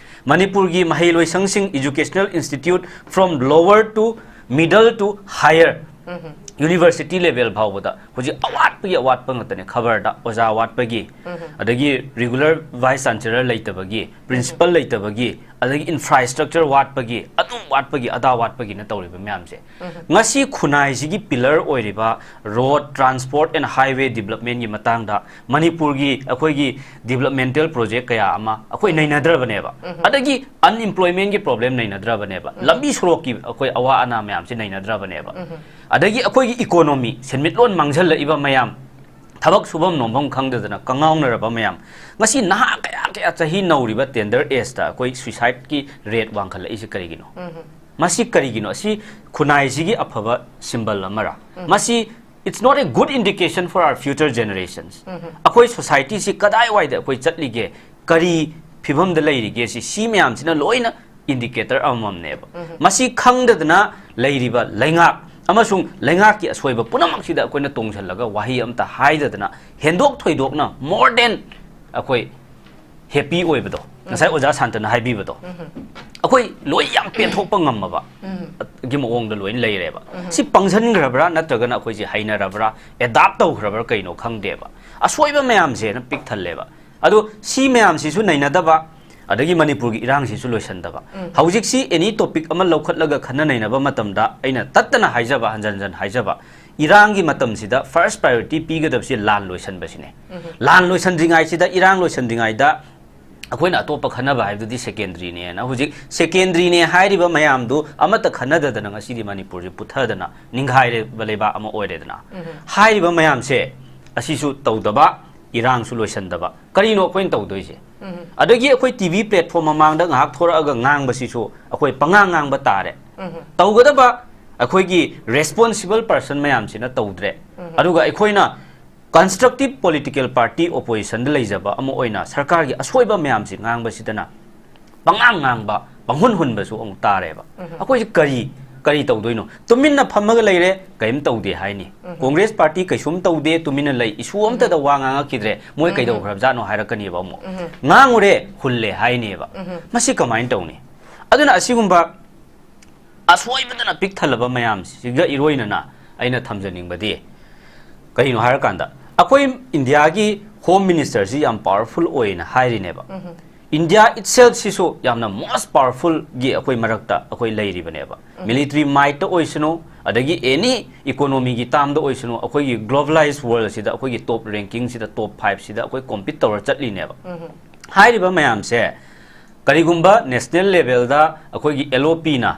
ꯃꯅꯤꯄꯨꯔꯒꯤ ꯃꯍꯩꯂꯣꯏꯁꯪꯁꯤꯡ, educational institute from lower to middle to higher, university level ꯐꯥꯎꯕꯗ ꯍꯧꯖꯤꯛ ꯑꯋꯥꯠꯄꯒꯤ ꯑꯋꯥꯠꯄ ꯉꯥꯛꯇꯅꯦ꯫ ꯈꯕꯔꯗ ꯑꯣꯖꯥ ꯋꯥꯠꯄꯒꯤ, ꯑꯗꯒꯤ ꯔꯤꯒꯨꯂꯔ ꯚꯥꯏꯁ ꯆꯥꯟꯁꯦꯂꯔ ꯂꯩꯇꯕꯒꯤ, ꯄ꯭ꯔꯤꯟꯁꯤꯄꯜ ꯂꯩꯇꯕꯒꯤ, ꯑꯗꯒꯤ ꯏꯟꯐ꯭ꯔꯥꯁ꯭ꯇ꯭ꯔꯛꯆꯔ ꯋꯥꯠꯄꯒꯤ, ꯑꯗꯨ ꯋꯥꯠꯄꯒꯤ, ꯑꯗꯥ ꯋꯥꯠꯄꯒꯤꯅ ꯇꯧꯔꯤꯕ ꯃꯌꯥꯝꯁꯦ꯫ ꯉꯁꯤ ꯈꯨꯟꯅꯥꯏꯁꯤꯒꯤ ꯄꯤꯂꯔ ꯑꯣꯏꯔꯤꯕ ꯔꯣꯗ, ꯇ꯭ꯔꯥꯟꯁꯄꯣꯔꯠ ꯑꯦꯟ ꯍꯥꯏꯋꯦ ꯗꯤꯕꯂꯞꯃꯦꯟꯒꯤ ꯃꯇꯥꯡꯗ ꯃꯅꯤꯄꯨꯔꯒꯤ ꯑꯩꯈꯣꯏꯒꯤ ꯗꯤꯕꯂꯞꯃꯦꯟꯇꯦꯜ ꯄ꯭ꯔꯣꯖꯦꯛ ꯀꯌꯥ ꯑꯃ ꯑꯩꯈꯣꯏ ꯅꯩꯅꯗ꯭ꯔꯕꯅꯦꯕ꯫ ꯑꯗꯒꯤ ꯑꯟꯏꯝꯄ꯭ꯂꯣꯏꯃꯦꯟꯒꯤ ꯄ꯭ꯔꯣꯕ꯭ꯂꯦꯝ ꯅꯩꯅꯗ꯭ꯔꯕꯅꯦꯕ꯫ ꯂꯝꯕꯤ ꯁꯣꯔꯣꯛꯀꯤ ꯑꯩꯈꯣꯏ ꯑꯋꯥ ꯑꯅꯥ ꯃꯌꯥꯝꯁꯤ ꯅꯩꯅꯗ꯭ꯔꯕꯅꯦꯕ꯫ ꯑꯗꯒꯤ ꯑꯩꯈꯣꯏꯒꯤ ꯏꯀꯣꯅꯣꯃꯤ, ꯁꯦꯟꯃꯤꯠꯂꯣꯟ ꯃꯥꯡꯁꯤꯜꯂꯛꯏꯕ ꯃꯌꯥꯝ, ꯊꯕꯛ ꯁꯨꯐꯝ ꯅꯣꯝꯐꯝ ꯈꯪꯗꯗꯅ ꯀꯉꯥꯎꯅꯔꯕ ꯃꯌꯥꯝ, ꯉꯁꯤ ꯅꯍꯥ ꯀꯌꯥ ꯀꯌꯥ ꯆꯍꯤ ꯅꯧꯔꯤꯕ ꯇꯦꯟꯗꯔ ꯑꯦꯖꯇ ꯑꯩꯈꯣꯏ ꯁꯨꯏꯁꯥꯏꯗꯀꯤ ꯔꯦꯠ ꯋꯥꯡꯈꯠꯂꯛꯏꯁꯦ ꯀꯔꯤꯒꯤꯅꯣ? ꯃꯁꯤ ꯀꯔꯤꯒꯤꯅꯣ? ꯑꯁꯤ ꯈꯨꯟꯅꯥꯏꯁꯤꯒꯤ ꯑꯐꯕ ꯁꯤꯝꯕꯜ ꯑꯃꯔꯥ? ꯃꯁꯤ, it's not a good indication for our future generations. ꯑꯩꯈꯣꯏ ꯁꯣꯁꯥꯏꯇꯤꯁꯤ ꯀꯗꯥꯏꯋꯥꯏꯗ ꯑꯩꯈꯣꯏ ꯆꯠꯂꯤꯒꯦ, ꯀꯔꯤ ꯐꯤꯕꯝꯗ ꯂꯩꯔꯤꯒꯦ, ꯁꯤ, ꯁꯤ ꯃꯌꯥꯝꯁꯤꯅ ꯂꯣꯏꯅ ꯏꯟꯗꯤꯀꯦꯇꯔ ꯑꯃꯃꯝꯅꯦꯕ꯫ ꯃꯁꯤ ꯈꯪꯗꯗꯅ ꯂꯩꯔꯤꯕ ꯂꯩꯉꯥꯛ ꯑꯃꯁꯨꯡ ꯂꯩꯉꯥꯛꯀꯤ ꯑꯁꯣꯏꯕ ꯄꯨꯝꯅꯃꯛꯁꯤꯗ ꯑꯩꯈꯣꯏꯅ ꯇꯣꯡꯁꯤꯜꯂꯒ ꯋꯥꯍꯩ ꯑꯃꯇ ꯍꯥꯏꯗꯗꯅ, ꯍꯦꯟꯗꯣꯛ ꯊꯣꯏꯗꯣꯛꯅ more than ꯑꯩꯈꯣꯏ ꯍꯦꯄꯤ ꯑꯣꯏꯕꯗꯣ, ꯉꯁꯥꯏ ꯑꯣꯖꯥ ꯁꯥꯟꯇꯅ ꯍꯥꯏꯕꯤꯕꯗꯣ, ꯑꯩꯈꯣꯏ ꯂꯣꯏ ꯌꯥꯝ ꯄꯦꯟꯊꯣꯛꯄ ꯉꯝꯃꯕ ꯒꯤ ꯃꯑꯣꯡꯗ ꯂꯣꯏꯅ ꯂꯩꯔꯦꯕ꯫ ꯁꯤ ꯄꯪꯁꯟꯈ꯭ꯔꯕ꯭ꯔꯥ, ꯅꯠꯇ꯭ꯔꯒꯅ ꯑꯩꯈꯣꯏꯁꯦ ꯍꯩꯅꯔꯕ꯭ꯔꯥ, ꯑꯦꯗꯥꯞ ꯇꯧꯈ꯭ꯔꯕ꯭ꯔꯥ, ꯀꯩꯅꯣ ꯈꯪꯗꯦꯕ꯫ ꯑꯁꯣꯏꯕ ꯃꯌꯥꯝꯁꯦꯅ ꯄꯤꯛ ꯊꯜꯂꯦꯕ꯫ ꯑꯗꯣ ꯁꯤ ꯃꯌꯥꯝꯁꯤꯁꯨ ꯅꯩꯅꯗꯕ, ꯑꯗꯒꯤ ꯃꯅꯤꯄꯨꯔꯒꯤ ꯏꯔꯥꯡꯁꯤꯁꯨ ꯂꯣꯏꯁꯟꯗꯕ꯫ ꯍꯧꯖꯤꯛꯁꯤ ꯑꯦꯅꯤ ꯇꯣꯄꯤꯛ ꯑꯃ ꯂꯧꯈꯠꯂꯒ ꯈꯟꯅ ꯅꯩꯅꯕ ꯃꯇꯝꯗ ꯑꯩꯅ ꯇꯠꯇꯅ ꯍꯥꯏꯖꯕ, ꯍꯟꯖꯟ ꯍꯟꯖꯟ ꯍꯥꯏꯖꯕ, ꯏꯔꯥꯡꯒꯤ ꯃꯇꯝꯁꯤꯗ ꯐꯥꯔꯁ ꯄ꯭ꯔꯥꯏꯌꯣꯔꯤꯇꯤ ꯄꯤꯒꯗꯕꯁꯤ ꯂꯥꯟ ꯂꯣꯏꯁꯟꯕꯁꯤꯅꯦ꯫ ꯂꯥꯟ ꯂꯣꯏꯁꯟꯗ꯭ꯔꯤꯉꯥꯏꯁꯤꯗ, ꯏꯔꯥꯡ ꯂꯣꯏꯁꯟꯗ꯭ꯔꯤꯉꯩꯗ ꯑꯩꯈꯣꯏꯅ ꯑꯇꯣꯞꯄ ꯈꯟꯅꯕ ꯍꯥꯏꯕꯗꯨꯗꯤ ꯁꯦꯀꯦꯟꯗꯔꯤꯅꯦꯅ꯫ ꯍꯧꯖꯤꯛ ꯁꯦꯀꯦꯟꯗꯔꯤꯅꯦ ꯍꯥꯏꯔꯤꯕ ꯃꯌꯥꯝꯗꯨ ꯑꯃꯠꯇ ꯈꯟꯅꯗꯗꯅ ꯉꯁꯤꯗꯤ ꯃꯅꯤꯄꯨꯔꯁꯤ ꯄꯨꯊꯗꯅ ꯅꯤꯡꯈꯥꯏꯔꯕ ꯂꯩꯕꯥꯛ ꯑꯃ ꯑꯣꯏꯔꯦꯗꯅ꯫ ꯍꯥꯏꯔꯤꯕ ꯃꯌꯥꯝꯁꯦ ꯑꯁꯤꯁꯨ ꯇꯧꯗꯕ, ꯏꯔꯥꯡꯁꯨ ꯂꯣꯏꯁꯟꯗꯕ, ꯀꯔꯤꯅꯣ ꯑꯩꯈꯣꯏꯅ ꯇꯧꯗꯣꯏꯁꯦ? ꯑꯗꯒꯤ ꯑꯩꯈꯣꯏ ꯇꯤ ꯚꯤ ꯄ꯭ꯂꯦꯠꯐꯣꯝ ꯃꯃꯥꯡꯗ ꯉꯥꯏꯍꯥꯛ ꯊꯣꯔꯛꯑꯒ ꯉꯥꯡꯕꯁꯤꯁꯨ ꯑꯩꯈꯣꯏ ꯄꯉꯥꯡ ꯉꯥꯡꯕ ꯇꯥꯔꯦ꯫ ꯇꯧꯒꯗꯕ ꯑꯩꯈꯣꯏꯒꯤ ꯔꯦꯁꯄꯣꯟꯁꯤꯕꯜ ꯄꯔꯁꯟ ꯃꯌꯥꯝꯁꯤꯅ ꯇꯧꯗ꯭ꯔꯦ꯫ ꯑꯗꯨꯒ ꯑꯩꯈꯣꯏꯅ Constructive political party oppositionꯗ ꯂꯩꯖꯕ ꯑꯃ ꯑꯣꯏꯅ ꯁꯔꯀꯥꯔꯒꯤ ꯑꯁꯣꯏꯕ ꯃꯌꯥꯝꯁꯤ ꯉꯥꯡꯕꯁꯤꯗꯅ ꯄꯉꯥꯡ ꯉꯥꯡꯕ, ꯄꯪꯍꯨꯟ ꯍꯨꯟꯕꯁꯨ ꯑꯃꯨꯛ ꯇꯥꯔꯦꯕ꯫ ꯑꯩꯈꯣꯏꯁꯤ ꯀꯔꯤ, ꯀꯔꯤ ꯇꯧꯗꯣꯏꯅꯣ? ꯇꯨꯃꯤꯟꯅ ꯐꯝꯃꯒ ꯂꯩꯔꯦ, ꯀꯔꯤꯝ ꯇꯧꯗꯦ ꯍꯥꯏꯅꯤ꯫ ꯀꯣꯡꯒ꯭ꯔꯦꯁ ꯄꯥꯔꯇꯤ ꯀꯩꯁꯨꯝ ꯇꯧꯗꯦ, ꯇꯨꯃꯤꯟꯅ ꯂꯩ, issue ꯑꯝꯇꯗ ꯋꯥ ꯉꯥꯡꯉꯛꯈꯤꯗ꯭ꯔꯦ, ꯃꯣꯏ ꯀꯩꯗꯧꯈ꯭ꯔꯕꯖꯥꯠꯅꯣ ꯍꯥꯏꯔꯛꯀꯅꯦꯕ ꯑꯃꯨꯛ꯫ ꯉꯥꯡꯉꯨꯔꯦ, ꯍꯨꯜꯂꯦ ꯍꯥꯏꯅꯦꯕ꯫ ꯃꯁꯤ ꯀꯃꯥꯏꯅ ꯇꯧꯅꯤ? ꯑꯗꯨꯅ ꯑꯁꯤꯒꯨꯝꯕ ꯑꯁꯣꯏꯕꯗꯅ ꯄꯤꯛ ꯊꯜꯂꯕ ꯃꯌꯥꯝꯁꯤꯒ ꯏꯔꯣꯏꯅꯅ ꯑꯩꯅ ꯊꯝꯖꯅꯤꯡꯕꯗꯤ ꯀꯔꯤꯅꯣ ꯍꯥꯏꯔꯀꯥꯟꯗ, ꯑꯩꯈꯣꯏ ꯏꯟꯗꯤꯌꯥꯒꯤ Home Ministerꯁꯤ ꯌꯥꯝ powerful ꯑꯣꯏꯅ ꯍꯥꯏꯔꯤꯅꯦꯕ꯫ ꯏꯟꯗꯤꯌꯥ itselfꯁꯤꯁꯨ ꯌꯥꯝꯅ most powerfulꯒꯤ ꯑꯩꯈꯣꯏ ꯃꯔꯛꯇ ꯑꯩꯈꯣꯏ ꯂꯩꯔꯤꯕꯅꯦꯕ꯫ Military mightꯇ ꯑꯣꯏꯁꯅꯨ, ꯑꯗꯒꯤ any economyꯒꯤ termꯗ ꯑꯣꯏꯁꯅꯨ, ꯑꯩꯈꯣꯏꯒꯤ globalized worldꯁꯤꯗ ꯑꯩꯈꯣꯏꯒꯤ top rankingꯁꯤꯗ, top fiveꯁꯤꯗ ꯑꯩꯈꯣꯏ compete ꯇꯧꯔ ꯆꯠꯂꯤꯅꯦꯕ꯫ ꯍꯥꯏꯔꯤꯕ ꯃꯌꯥꯝꯁꯦ ꯀꯔꯤꯒꯨꯝꯕ national levelꯗ ꯑꯩꯈꯣꯏꯒꯤ LOPꯅ,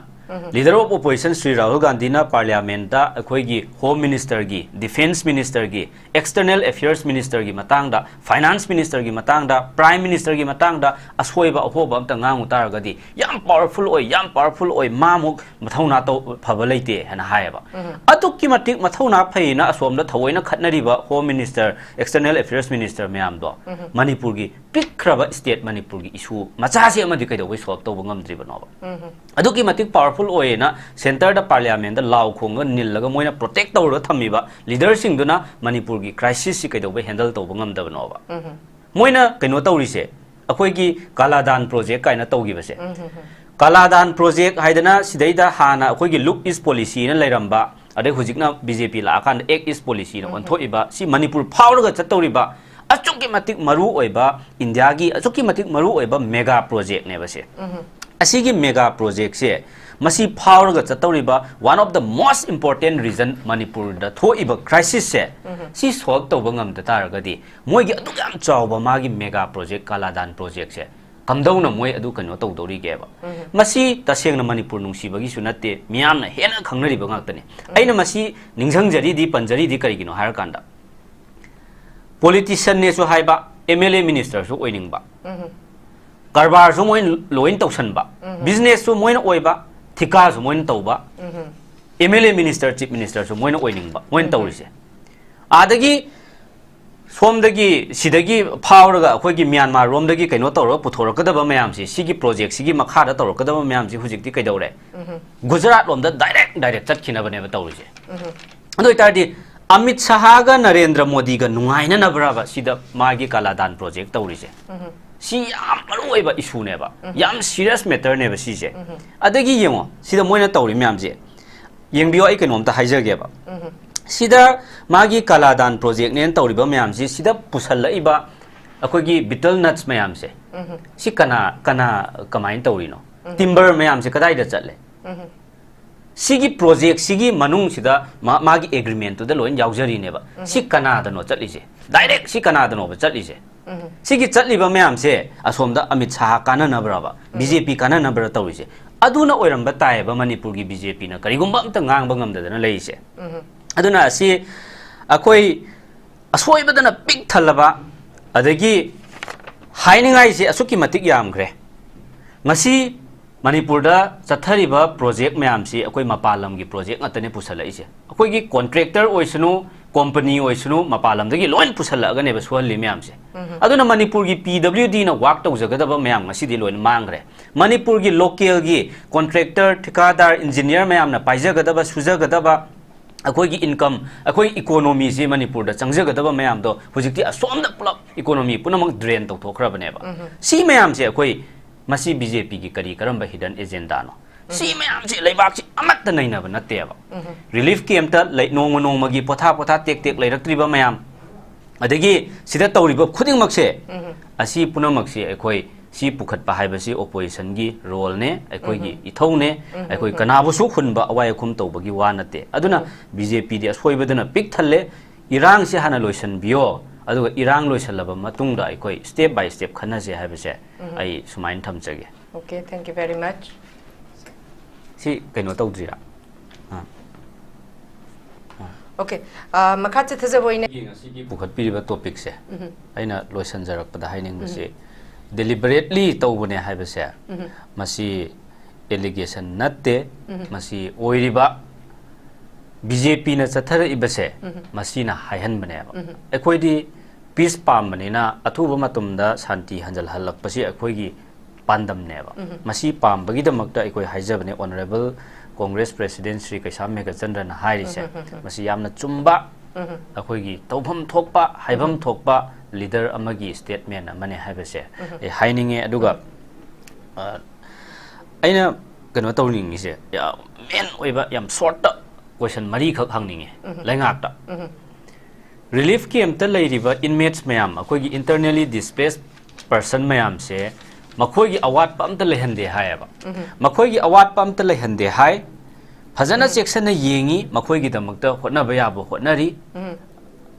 Leader of Opposition Shri Rahul ꯒꯥꯟꯙꯤꯅ Parliamentꯇ ꯑꯩꯈꯣꯏꯒꯤ Home Ministerꯒꯤ, Defence Ministerꯒꯤ, External Affairs Ministerꯒꯤ ꯃꯇꯥꯡꯗ, Finance Ministerꯒꯤ ꯃꯇꯥꯡꯗ, Prime Ministerꯒꯤ ꯃꯇꯥꯡꯗ ꯑꯁꯣꯏꯕ ꯑꯍꯣꯕ ꯑꯝꯇ ꯉꯥꯡꯉꯨ ꯇꯥꯔꯒꯗꯤ, ꯌꯥꯝ powerful ꯑꯣꯏ, ꯌꯥꯝ powerful ꯑꯣꯏ, ꯃꯥꯃꯨꯛ ꯃꯊꯧꯅꯥ ꯇꯧ-, ꯐꯕ ꯂꯩꯇꯦ ꯍꯥꯏꯅ ꯍꯥꯏꯌꯦꯕ꯫ ꯑꯗꯨꯛꯀꯤ ꯃꯇꯤꯛ ꯃꯊꯧꯅꯥ ꯐꯩꯅ ꯑꯁꯣꯝꯗ ꯊꯑꯣꯏꯅ ꯈꯠꯅꯔꯤꯕ Home Minister, External Affairs Minister ꯃꯌꯥꯝꯗꯣ ꯃꯅꯤꯄꯨꯔꯒꯤ ꯄꯤꯛꯈ꯭ꯔꯕ state ꯃꯅꯤꯄꯨꯔꯒꯤ issue ꯃꯆꯥꯁꯤ ꯑꯃꯗꯤ ꯀꯩꯗꯧꯕꯩ solve ꯇꯧꯕ ꯉꯝꯗ꯭ꯔꯤꯕꯅꯣꯕ? ꯑꯗꯨꯛꯀꯤ ꯃꯇꯤꯛ powerful ꯑꯣꯏꯌꯦꯅ centreꯗ Parliamentꯗ ꯂꯥꯎ ꯈꯣꯡꯉꯒ ꯅꯤꯜꯂꯒ ꯃꯣꯏꯅ protect ꯇꯧꯔꯒ ꯊꯝꯃꯤꯕ leaderꯁꯤꯡꯗꯨꯅ ꯃꯅꯤꯄꯨꯔꯒꯤ crisisꯁꯤ ꯀꯩꯗꯧꯕꯩ handle ꯇꯧꯕ ꯉꯝꯗꯕꯅꯣꯕ? ꯃꯣꯏꯅ ꯀꯩꯅꯣ ꯇꯧꯔꯤꯁꯦ, ꯑꯩꯈꯣꯏꯒꯤ ꯀꯥꯂꯥꯗꯥꯟ project ꯀꯥꯏꯅ ꯇꯧꯈꯤꯕꯁꯦ, ꯀꯥꯂꯥꯗꯥꯟ project ꯍꯥꯏꯗꯅ ꯁꯤꯗꯩꯗ ꯍꯥꯟꯅ ꯑꯩꯈꯣꯏꯒꯤ Look East Policyꯅ ꯂꯩꯔꯝꯕ, ꯑꯗꯩ ꯍꯧꯖꯤꯛꯅ BJP ꯂꯥꯛꯑꯀꯥꯟꯗ Act East Policyꯅ ꯑꯣꯟꯊꯣꯛꯏꯕ, ꯁꯤ ꯃꯅꯤꯄꯨꯔ ꯐꯥꯎꯔꯒ ꯆꯠꯇꯧꯔꯤꯕ ꯑꯁꯨꯛꯀꯤ ꯃꯇꯤꯛ ꯃꯔꯨ ꯑꯣꯏꯕ, ꯏꯟꯗꯤꯌꯥꯒꯤ ꯑꯁꯨꯛꯀꯤ ꯃꯇꯤꯛ ꯃꯔꯨ ꯑꯣꯏꯕ mega projectꯅꯦꯕ ꯁꯦ꯫ ꯑꯁꯤꯒꯤ mega projectꯁꯦ, ꯃꯁꯤ ꯐꯥꯎꯔꯒ ꯆꯠꯇꯧꯔꯤꯕ one of the most important reason ꯃꯅꯤꯄꯨꯔꯗ ꯊꯣꯛꯏꯕ crisisꯁꯦ, ꯁꯤ solve ꯇꯧꯕ ꯉꯝꯗ ꯇꯥꯔꯒꯗꯤ, ꯃꯣꯏꯒꯤ ꯑꯗꯨꯛ ꯌꯥꯝ ꯆꯥꯎꯕ ꯃꯥꯒꯤ mega project, ꯀꯥꯂꯥꯗꯥꯟ projectꯁꯦ, ꯀꯝꯗꯧꯅ ꯃꯣꯏ ꯑꯗꯨ ꯀꯩꯅꯣ ꯇꯧꯗꯧꯔꯤꯒꯦꯕ? ꯃꯁꯤ ꯇꯁꯦꯡꯅ ꯃꯅꯤꯄꯨꯔ ꯅꯨꯡꯁꯤꯕꯒꯤꯁꯨ ꯅꯠꯇꯦ, ꯃꯤꯌꯥꯝꯅ ꯍꯦꯟꯅ ꯈꯪꯅꯔꯤꯕ ꯉꯥꯛꯇꯅꯤ꯫ ꯑꯩꯅ ꯃꯁꯤ ꯅꯤꯡꯁꯤꯡꯖꯔꯤꯗꯤ, ꯄꯟꯖꯔꯤꯗꯤ ꯀꯔꯤꯒꯤꯅꯣ ꯍꯥꯏꯔꯀꯥꯟꯗ, politicianꯅꯦꯁꯨ ꯍꯥꯏꯕ, MLA ministerꯁꯨ ꯑꯣꯏꯅꯤꯡꯕ, ꯀꯔꯕꯥꯔꯁꯨ ꯃꯣꯏꯅ ꯂꯣꯏꯅ ꯇꯧꯁꯟꯕ, businessꯁꯨ ꯃꯣꯏꯅ ꯑꯣꯏꯕ, ꯊꯤꯀꯥꯁꯨ ꯃꯣꯏꯅ ꯇꯧꯕ, MLA minister, chief ministerꯁꯨ ꯃꯣꯏꯅ ꯑꯣꯏꯅꯤꯡꯕ, ꯃꯣꯏꯅ ꯇꯧꯔꯤꯁꯦ꯫ ꯑꯗꯒꯤ ꯁꯣꯝꯗꯒꯤ, ꯁꯤꯗꯒꯤ ꯐꯥꯎꯔꯒ ꯑꯩꯈꯣꯏꯒꯤ ꯃ꯭ꯌꯥꯟꯃꯥꯔ ꯔꯣꯝꯗꯒꯤ ꯀꯩꯅꯣ ꯇꯧꯔꯒ ꯄꯨꯊꯣꯔꯛꯀꯗꯕ ꯃꯌꯥꯝꯁꯤ, ꯁꯤꯒꯤ ꯄ꯭ꯔꯣꯖꯦꯛꯁꯤꯒꯤ ꯃꯈꯥꯗ ꯇꯧꯔꯛꯀꯗꯕ ꯃꯌꯥꯝꯁꯤ ꯍꯧꯖꯤꯛꯇꯤ ꯀꯩꯗꯧꯔꯦ? ꯒꯨꯖꯔꯥꯠ ꯂꯣꯝꯗ ꯗꯥꯏꯔꯦꯛ ꯗꯥꯏꯔꯦꯛ ꯆꯠꯈꯤꯅꯕꯅꯦꯕ ꯇꯧꯔꯤꯁꯦ꯫ ꯑꯗꯨ ꯑꯣꯏꯇꯥꯔꯗꯤ ꯑꯃꯤꯠ ꯁꯍꯥꯒ ꯅꯔꯦꯟꯗ꯭ꯔ ꯃꯣꯗꯤꯒ ꯅꯨꯡꯉꯥꯏꯅꯅꯕ꯭ꯔꯕ ꯁꯤꯗ ꯃꯥꯒꯤ ꯀꯥꯂꯥꯗꯥꯟ ꯄ꯭ꯔꯣꯖꯦꯛ ꯇꯧꯔꯤꯁꯦ? ꯁꯤ ꯌꯥꯝ ꯃꯔꯨ ꯑꯣꯏꯕ ꯏꯁꯨꯅꯦꯕ, ꯌꯥꯝ ꯁꯤꯔꯤꯌꯁ ꯃꯦꯇꯔꯅꯦꯕ ꯁꯤꯁꯦ꯫ ꯑꯗꯒꯤ ꯌꯦꯡꯉꯣ, ꯁꯤꯗ ꯃꯣꯏꯅ ꯇꯧꯔꯤ ꯃꯌꯥꯝꯁꯦ, ꯌꯦꯡꯕꯤꯌꯣ, ꯑꯩ ꯀꯩꯅꯣꯝꯇ ꯍꯥꯏꯖꯒꯦꯕ꯫ ꯁꯤꯗ ꯃꯥꯒꯤ ꯀꯥꯂꯥꯗꯥꯟ ꯄ꯭ꯔꯣꯖꯦꯛꯅꯦꯅ ꯇꯧꯔꯤꯕ ꯃꯌꯥꯝꯁꯤ, ꯁꯤꯗ ꯄꯨꯁꯜꯂꯛꯏꯕ ꯑꯩꯈꯣꯏꯒꯤ ꯕꯤꯇꯜ ꯅꯠꯁ ꯃꯌꯥꯝꯁꯦ, ꯁꯤ ꯀꯅꯥ, ꯀꯅꯥ, ꯀꯃꯥꯏꯅ ꯇꯧꯔꯤꯅꯣ? ꯇꯤꯝꯕꯔ ꯃꯌꯥꯝꯁꯦ ꯀꯗꯥꯏꯗ ꯆꯠꯂꯦ? ꯁꯤꯒꯤ ꯄ꯭ꯔꯣꯖꯦꯛꯁꯤꯒꯤ ꯃꯅꯨꯡꯁꯤꯗ ꯃꯥ-, ꯃꯥꯒꯤ ꯑꯦꯒ꯭ꯔꯤꯃꯦꯟꯇꯨꯗ ꯂꯣꯏꯅ ꯌꯥꯎꯖꯔꯤꯅꯦꯕ꯫ ꯁꯤ ꯀꯅꯥꯗꯅꯣ ꯆꯠꯂꯤꯁꯦ? ꯗꯥꯏꯔꯦꯛ ꯁꯤ ꯀꯅꯥꯗꯅꯣꯕ ꯆꯠꯂꯤꯁꯦ? ꯁꯤꯒꯤ ꯆꯠꯂꯤꯕ ꯃꯌꯥꯝꯁꯦ ꯑꯁꯣꯝꯗ ꯑꯃꯤꯠ ꯁꯥꯍ ꯀꯥꯟꯅꯅꯕ꯭ꯔꯕ? ꯕꯤ ꯖꯦ ꯄꯤ ꯀꯥꯟꯅꯅꯕ꯭ꯔꯥ ꯇꯧꯔꯤꯁꯦ? ꯑꯗꯨꯅ ꯑꯣꯏꯔꯝꯕ ꯇꯥꯏꯌꯦꯕ ꯃꯅꯤꯄꯨꯔꯒꯤ ꯕꯤ ꯖꯦ ꯄꯤꯅ ꯀꯔꯤꯒꯨꯝꯕ ꯑꯝꯇ ꯉꯥꯡꯕ ꯉꯝꯗꯗꯅ ꯂꯩꯔꯤꯁꯦ꯫ ꯑꯗꯨꯅ ꯑꯁꯤ ꯑꯩꯈꯣꯏ ꯑꯁꯣꯏꯕꯗꯅ ꯄꯤꯛ ꯊꯜꯂꯕ, ꯑꯗꯒꯤ ꯍꯥꯏꯅꯤꯡꯉꯥꯏꯁꯦ ꯑꯁꯨꯛꯀꯤ ꯃꯇꯤꯛ ꯌꯥꯝꯈ꯭ꯔꯦ꯫ ꯉꯁꯤ ꯃꯅꯤꯄꯨꯔꯗ ꯆꯠꯊꯔꯤꯕ ꯄ꯭ꯔꯣꯖꯦꯛ ꯃꯌꯥꯝꯁꯤ ꯑꯩꯈꯣꯏ ꯃꯄꯥꯟ ꯂꯝꯒꯤ ꯄ꯭ꯔꯣꯖꯦꯛ ꯉꯥꯛꯇꯅꯦ ꯄꯨꯁꯜꯂꯛꯏꯁꯦ꯫ ꯑꯩꯈꯣꯏꯒꯤ ꯀꯣꯟꯇ꯭ꯔꯦꯛꯇꯔ ꯑꯣꯏꯁꯅꯨ, ꯀꯣꯝꯄꯅꯤ ꯑꯣꯏꯁꯅꯨ, ꯃꯄꯥꯟ ꯂꯝꯗꯒꯤ ꯂꯣꯏꯅ ꯄꯨꯁꯜꯂꯛꯑꯒꯅꯦꯕ ꯁꯨꯍꯜꯂꯤ ꯃꯌꯥꯝꯁꯦ꯫ ꯑꯗꯨꯅ ꯃꯅꯤꯄꯨꯔꯒꯤ ꯄꯤ ꯗꯕ꯭ꯂꯤꯎ ꯗꯤꯅ ꯋꯥꯛ ꯇꯧꯖꯒꯗꯕ ꯃꯌꯥꯝ ꯉꯁꯤꯗꯤ ꯂꯣꯏꯅ ꯃꯥꯡꯈ꯭ꯔꯦ꯫ ꯃꯅꯤꯄꯨꯔꯒꯤ ꯂꯣꯀꯦꯜꯒꯤ ꯀꯣꯟꯇ꯭ꯔꯦꯛꯇꯔ, ꯊꯤꯀꯥꯗꯥꯔ, ꯏꯟꯖꯤꯅꯤꯌꯔ ꯃꯌꯥꯝꯅ ꯄꯥꯏꯖꯒꯗꯕ, ꯁꯨꯖꯒꯗꯕ, ꯑꯩꯈꯣꯏꯒꯤ ꯏꯟꯀꯝ, ꯑꯩꯈꯣꯏ ꯏꯀꯣꯅꯣꯃꯤꯁꯤ ꯃꯅꯤꯄꯨꯔꯗ ꯆꯪꯖꯒꯗꯕ ꯃꯌꯥꯝꯗꯣ ꯍꯧꯖꯤꯛꯇꯤ ꯑꯁꯣꯝꯗ ꯄꯨꯂꯞ ꯏꯀꯣꯅꯣꯃꯤ ꯄꯨꯝꯅꯃꯛ ꯗ꯭ꯔꯦꯟ ꯇꯧꯊꯣꯛꯈ꯭ꯔꯕꯅꯦꯕ꯫ ꯁꯤ ꯃꯌꯥꯝꯁꯦ ꯑꯩꯈꯣꯏ, ꯃꯁꯤ ꯕꯤ ꯖꯦ ꯄꯤꯒꯤ ꯀꯔꯤ ꯀꯔꯝꯕ ꯍꯤꯗꯟ ꯑꯦꯖꯦꯟꯗꯥꯅꯣ? ꯁꯤ ꯃꯌꯥꯝꯁꯦ ꯂꯩꯕꯥꯛꯁꯤ ꯑꯃꯠꯇ ꯅꯩꯅꯕ ꯅꯠꯇꯦꯕ꯫ ꯔꯤꯂꯤꯐ ꯀꯦꯝꯞꯇ ꯂꯩ-, ꯅꯣꯡꯃ ꯅꯣꯡꯃꯒꯤ ꯄꯣꯊꯥ ꯄꯣꯊꯥ ꯇꯦꯛ ꯇꯦꯛ ꯂꯩꯔꯛꯇ꯭ꯔꯤꯕ ꯃꯌꯥꯝ, ꯑꯗꯒꯤ ꯁꯤꯗ ꯇꯧꯔꯤꯕ ꯈꯨꯗꯤꯡꯃꯛꯁꯦ, ꯑꯁꯤ ꯄꯨꯝꯅꯃꯛꯁꯤ ꯑꯩꯈꯣꯏ ꯁꯤ ꯄꯨꯈꯠꯄ ꯍꯥꯏꯕꯁꯤ ꯑꯣꯄꯣꯖꯤꯁꯟꯒꯤ ꯔꯣꯜꯅꯦ, ꯑꯩꯈꯣꯏꯒꯤ ꯏꯊꯧꯅꯦ꯫ ꯑꯩꯈꯣꯏ ꯀꯅꯥꯕꯨꯁꯨ ꯍꯨꯟꯕ, ꯑꯋꯥꯏ ꯑꯈꯨꯝ ꯇꯧꯕꯒꯤ ꯋꯥ ꯅꯠꯇꯦ꯫ ꯑꯗꯨꯅ ꯕꯤ ꯖꯦ ꯄꯤꯗꯤ ꯑꯁꯣꯏꯕꯗꯨꯅ ꯄꯤꯛ ꯊꯜꯂꯦ꯫ ꯏꯔꯥꯡꯁꯤ ꯍꯥꯟꯅ ꯂꯣꯏꯁꯤꯟꯕꯤꯌꯣ, ꯑꯗꯨꯒ ꯏꯔꯥꯡ ꯂꯣꯏꯁꯤꯜꯂꯕ ꯃꯇꯨꯡꯗ ꯑꯩꯈꯣꯏ step by step ꯈꯟꯅꯁꯦ ꯍꯥꯏꯕꯁꯦ ꯑꯩ ꯁꯨꯃꯥꯏꯅ ꯊꯝꯖꯒꯦ꯫ Okay, thank you very much. ꯁꯤ ꯀꯩꯅꯣ ꯇꯧꯗ꯭ꯔꯤꯔꯥ? ꯑꯥ꯫ Okay, ꯑꯥ, ꯃꯈꯥ ꯆꯠꯊꯖꯕ ꯑꯣꯏꯅ ꯑꯩꯒꯤ ꯉꯁꯤꯒꯤ ꯄꯨꯈꯠꯄꯤꯔꯤꯕ ꯇꯣꯄꯤꯛꯁꯦ ꯑꯩꯅ ꯂꯣꯏꯁꯤꯟꯖꯔꯛꯄꯗ ꯍꯥꯏꯅꯤꯡꯕꯁꯤ, deliberately ꯇꯧꯕꯅꯦ ꯍꯥꯏꯕꯁꯦ, ꯃꯁꯤ allegation ꯅꯠꯇꯦ꯫ ꯃꯁꯤ ꯑꯣꯏꯔꯤꯕ ꯕꯤ ꯖꯦ ꯄꯤꯅ ꯆꯠꯊꯔꯛꯏꯕꯁꯦ, ꯃꯁꯤꯅ ꯍꯥꯏꯍꯟꯕꯅꯦꯕ꯫ ꯑꯩꯈꯣꯏꯗꯤ ꯄꯤꯁ ꯄꯥꯝꯕꯅꯤꯅ ꯑꯊꯨꯕ ꯃꯇꯝꯗ ꯁꯥꯟꯇꯤ ꯍꯟꯖꯜꯍꯜꯂꯛꯄꯁꯤ ꯑꯩꯈꯣꯏꯒꯤ ꯄꯥꯟꯗꯝꯅꯦꯕ꯫ ꯃꯁꯤ ꯄꯥꯝꯕꯒꯤꯗꯃꯛꯇ ꯑꯩꯈꯣꯏ ꯍꯥꯏꯖꯕꯅꯦ, ꯑꯣꯅꯔꯦꯕꯜ ꯀꯣꯡꯒ꯭ꯔꯦꯁ ꯄ꯭ꯔꯦꯁꯤꯗꯦꯟ ꯁ꯭ꯔꯤ ꯀꯩꯁꯥꯝ ꯃꯦꯘꯆꯟꯗ꯭ꯔꯅ ꯍꯥꯏꯔꯤꯁꯦ, ꯃꯁꯤ ꯌꯥꯝꯅ ꯆꯨꯝꯕ, ꯑꯩꯈꯣꯏꯒꯤ ꯇꯧꯐꯝ ꯊꯣꯛꯄ, ꯍꯥꯏꯐꯝ ꯊꯣꯛꯄ ꯂꯤꯗꯔ ꯑꯃꯒꯤ ꯁ꯭ꯇꯦꯠꯃꯦꯟ ꯑꯃꯅꯦ ꯍꯥꯏꯕꯁꯦ ꯑꯩ ꯍꯥꯏꯅꯤꯡꯉꯦ꯫ ꯑꯗꯨꯒ, ꯑ, ꯑꯩꯅ ꯀꯩꯅꯣ ꯇꯧꯅꯤꯡꯉꯤꯁꯦ, ꯌꯥꯝ ꯃꯦꯟ ꯑꯣꯏꯕ, ꯌꯥꯝ ꯁꯣꯔꯠꯇ ꯀꯣꯏꯁꯟ ꯃꯔꯤꯈꯛ ꯍꯪꯅꯤꯡꯉꯦ ꯂꯩꯉꯥꯛꯇ꯫ ꯔꯤꯂꯤꯐ ꯀꯦꯝꯞꯇ ꯂꯩꯔꯤꯕ ꯏꯟꯃꯦꯠꯁ ꯃꯌꯥꯝ, ꯑꯩꯈꯣꯏꯒꯤ ꯏꯟꯇꯔꯅꯦꯂꯤ ꯗꯤꯁꯄ꯭ꯂꯦꯁ ꯄꯔꯁꯟ ꯃꯌꯥꯝꯁꯦ, ꯃꯈꯣꯏꯒꯤ ꯑꯋꯥꯠꯄ ꯑꯝꯇ ꯂꯩꯍꯟꯗꯦ ꯍꯥꯏꯌꯦꯕ꯫ ꯃꯈꯣꯏꯒꯤ ꯑꯋꯥꯠꯄ ꯑꯝꯇ ꯂꯩꯍꯟꯗꯦ ꯍꯥꯏ, ꯐꯖꯅ ꯆꯦꯛꯁꯤꯟꯅ ꯌꯦꯡꯉꯤ, ꯃꯈꯣꯏꯒꯤꯗꯃꯛꯇ ꯍꯣꯠꯅꯕ ꯌꯥꯕ ꯍꯣꯠꯅꯔꯤ꯫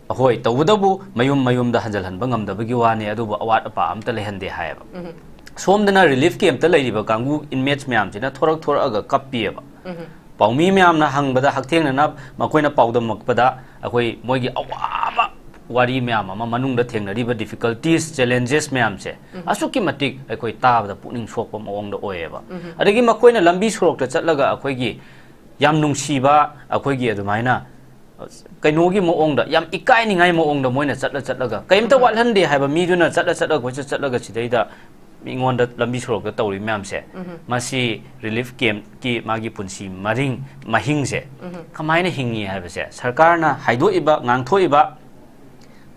ꯍꯣꯏ, ꯇꯧꯕꯇꯕꯨ ꯃꯌꯨꯝ ꯃꯌꯨꯝꯗ ꯍꯟꯖꯜꯍꯟꯕ ꯉꯝꯗꯕꯒꯤ ꯋꯥꯅꯤ, ꯑꯗꯨꯕꯨ ꯑꯋꯥꯠ ꯑꯄꯥ ꯑꯝꯇ ꯂꯩꯍꯟꯗꯦ ꯍꯥꯏꯌꯦꯕ꯫ ꯁꯣꯝꯗꯅ ꯔꯤꯂꯤꯐ ꯀꯦꯝꯞꯇ ꯂꯩꯔꯤꯕ ꯀꯥꯡꯕꯨ ꯏꯟꯃꯦꯠꯁ ꯃꯌꯥꯝꯁꯤꯅ ꯊꯣꯔꯛ ꯊꯣꯔꯛꯑꯒ ꯀꯞꯄꯤꯑꯕ꯫ ꯄꯥꯎꯃꯤ ꯃꯌꯥꯝꯅ ꯍꯪꯕꯗ, ꯍꯛꯊꯦꯡꯅꯅ ꯃꯈꯣꯏꯅ ꯄꯥꯎꯗꯝꯃꯛꯄꯗ, ꯑꯩꯈꯣꯏ ꯃꯣꯏꯒꯤ ꯑꯋꯥꯕ ꯋꯥꯔꯤ ꯃꯌꯥꯝ ꯑꯃ, ꯃꯅꯨꯡꯗ ꯊꯦꯡꯅꯔꯤꯕ ꯗꯤꯐꯤꯀꯜꯇꯤꯁ, ꯆꯦꯂꯦꯟꯖꯦꯁ ꯃꯌꯥꯝꯁꯦ ꯑꯁꯨꯛꯀꯤ ꯃꯇꯤꯛ ꯑꯩꯈꯣꯏ ꯇꯥꯕꯗ ꯄꯨꯛꯅꯤꯡ ꯁꯣꯛꯄ ꯃꯑꯣꯡꯗ ꯑꯣꯏꯌꯦꯕ꯫ ꯑꯗꯒꯤ ꯃꯈꯣꯏꯅ ꯂꯝꯕꯤ ꯁꯣꯔꯣꯛꯇ ꯆꯠꯂꯒ ꯑꯩꯈꯣꯏꯒꯤ ꯌꯥꯝ ꯅꯨꯡꯁꯤꯕ, ꯑꯩꯈꯣꯏꯒꯤ ꯑꯗꯨꯃꯥꯏꯅ ꯀꯩꯅꯣꯒꯤ ꯃꯑꯣꯡꯗ, ꯌꯥꯝ ꯏꯀꯥꯏꯅꯤꯡꯉꯥꯏ ꯃꯑꯣꯡꯗ ꯃꯣꯏꯅ ꯆꯠꯂ ꯆꯠꯂꯒ, ꯀꯩꯝꯇ ꯋꯥꯠꯍꯟꯗꯦ ꯍꯥꯏꯕ ꯃꯤꯗꯨꯅ ꯆꯠꯂ ꯆꯠꯂꯒ, ꯀꯣꯏꯆꯠ ꯆꯠꯂꯒ ꯁꯤꯗꯩꯗ ꯃꯤꯉꯣꯟꯗ ꯂꯝꯕꯤ ꯁꯣꯔꯣꯛꯇ ꯇꯧꯔꯤ ꯃꯌꯥꯝꯁꯦ, ꯃꯁꯤ ꯔꯤꯂꯤꯐ ꯀꯦꯝꯞꯀꯤ ꯃꯥꯒꯤ ꯄꯨꯟꯁꯤ ꯃꯔꯤꯡ, ꯃꯍꯤꯡꯁꯦ ꯀꯃꯥꯏꯅ ꯍꯤꯡꯉꯤ ꯍꯥꯏꯕꯁꯦ, ꯁꯔꯀꯥꯔꯅ ꯍꯥꯏꯗꯣꯛꯏꯕ, ꯉꯥꯡꯊꯣꯛꯏꯕ,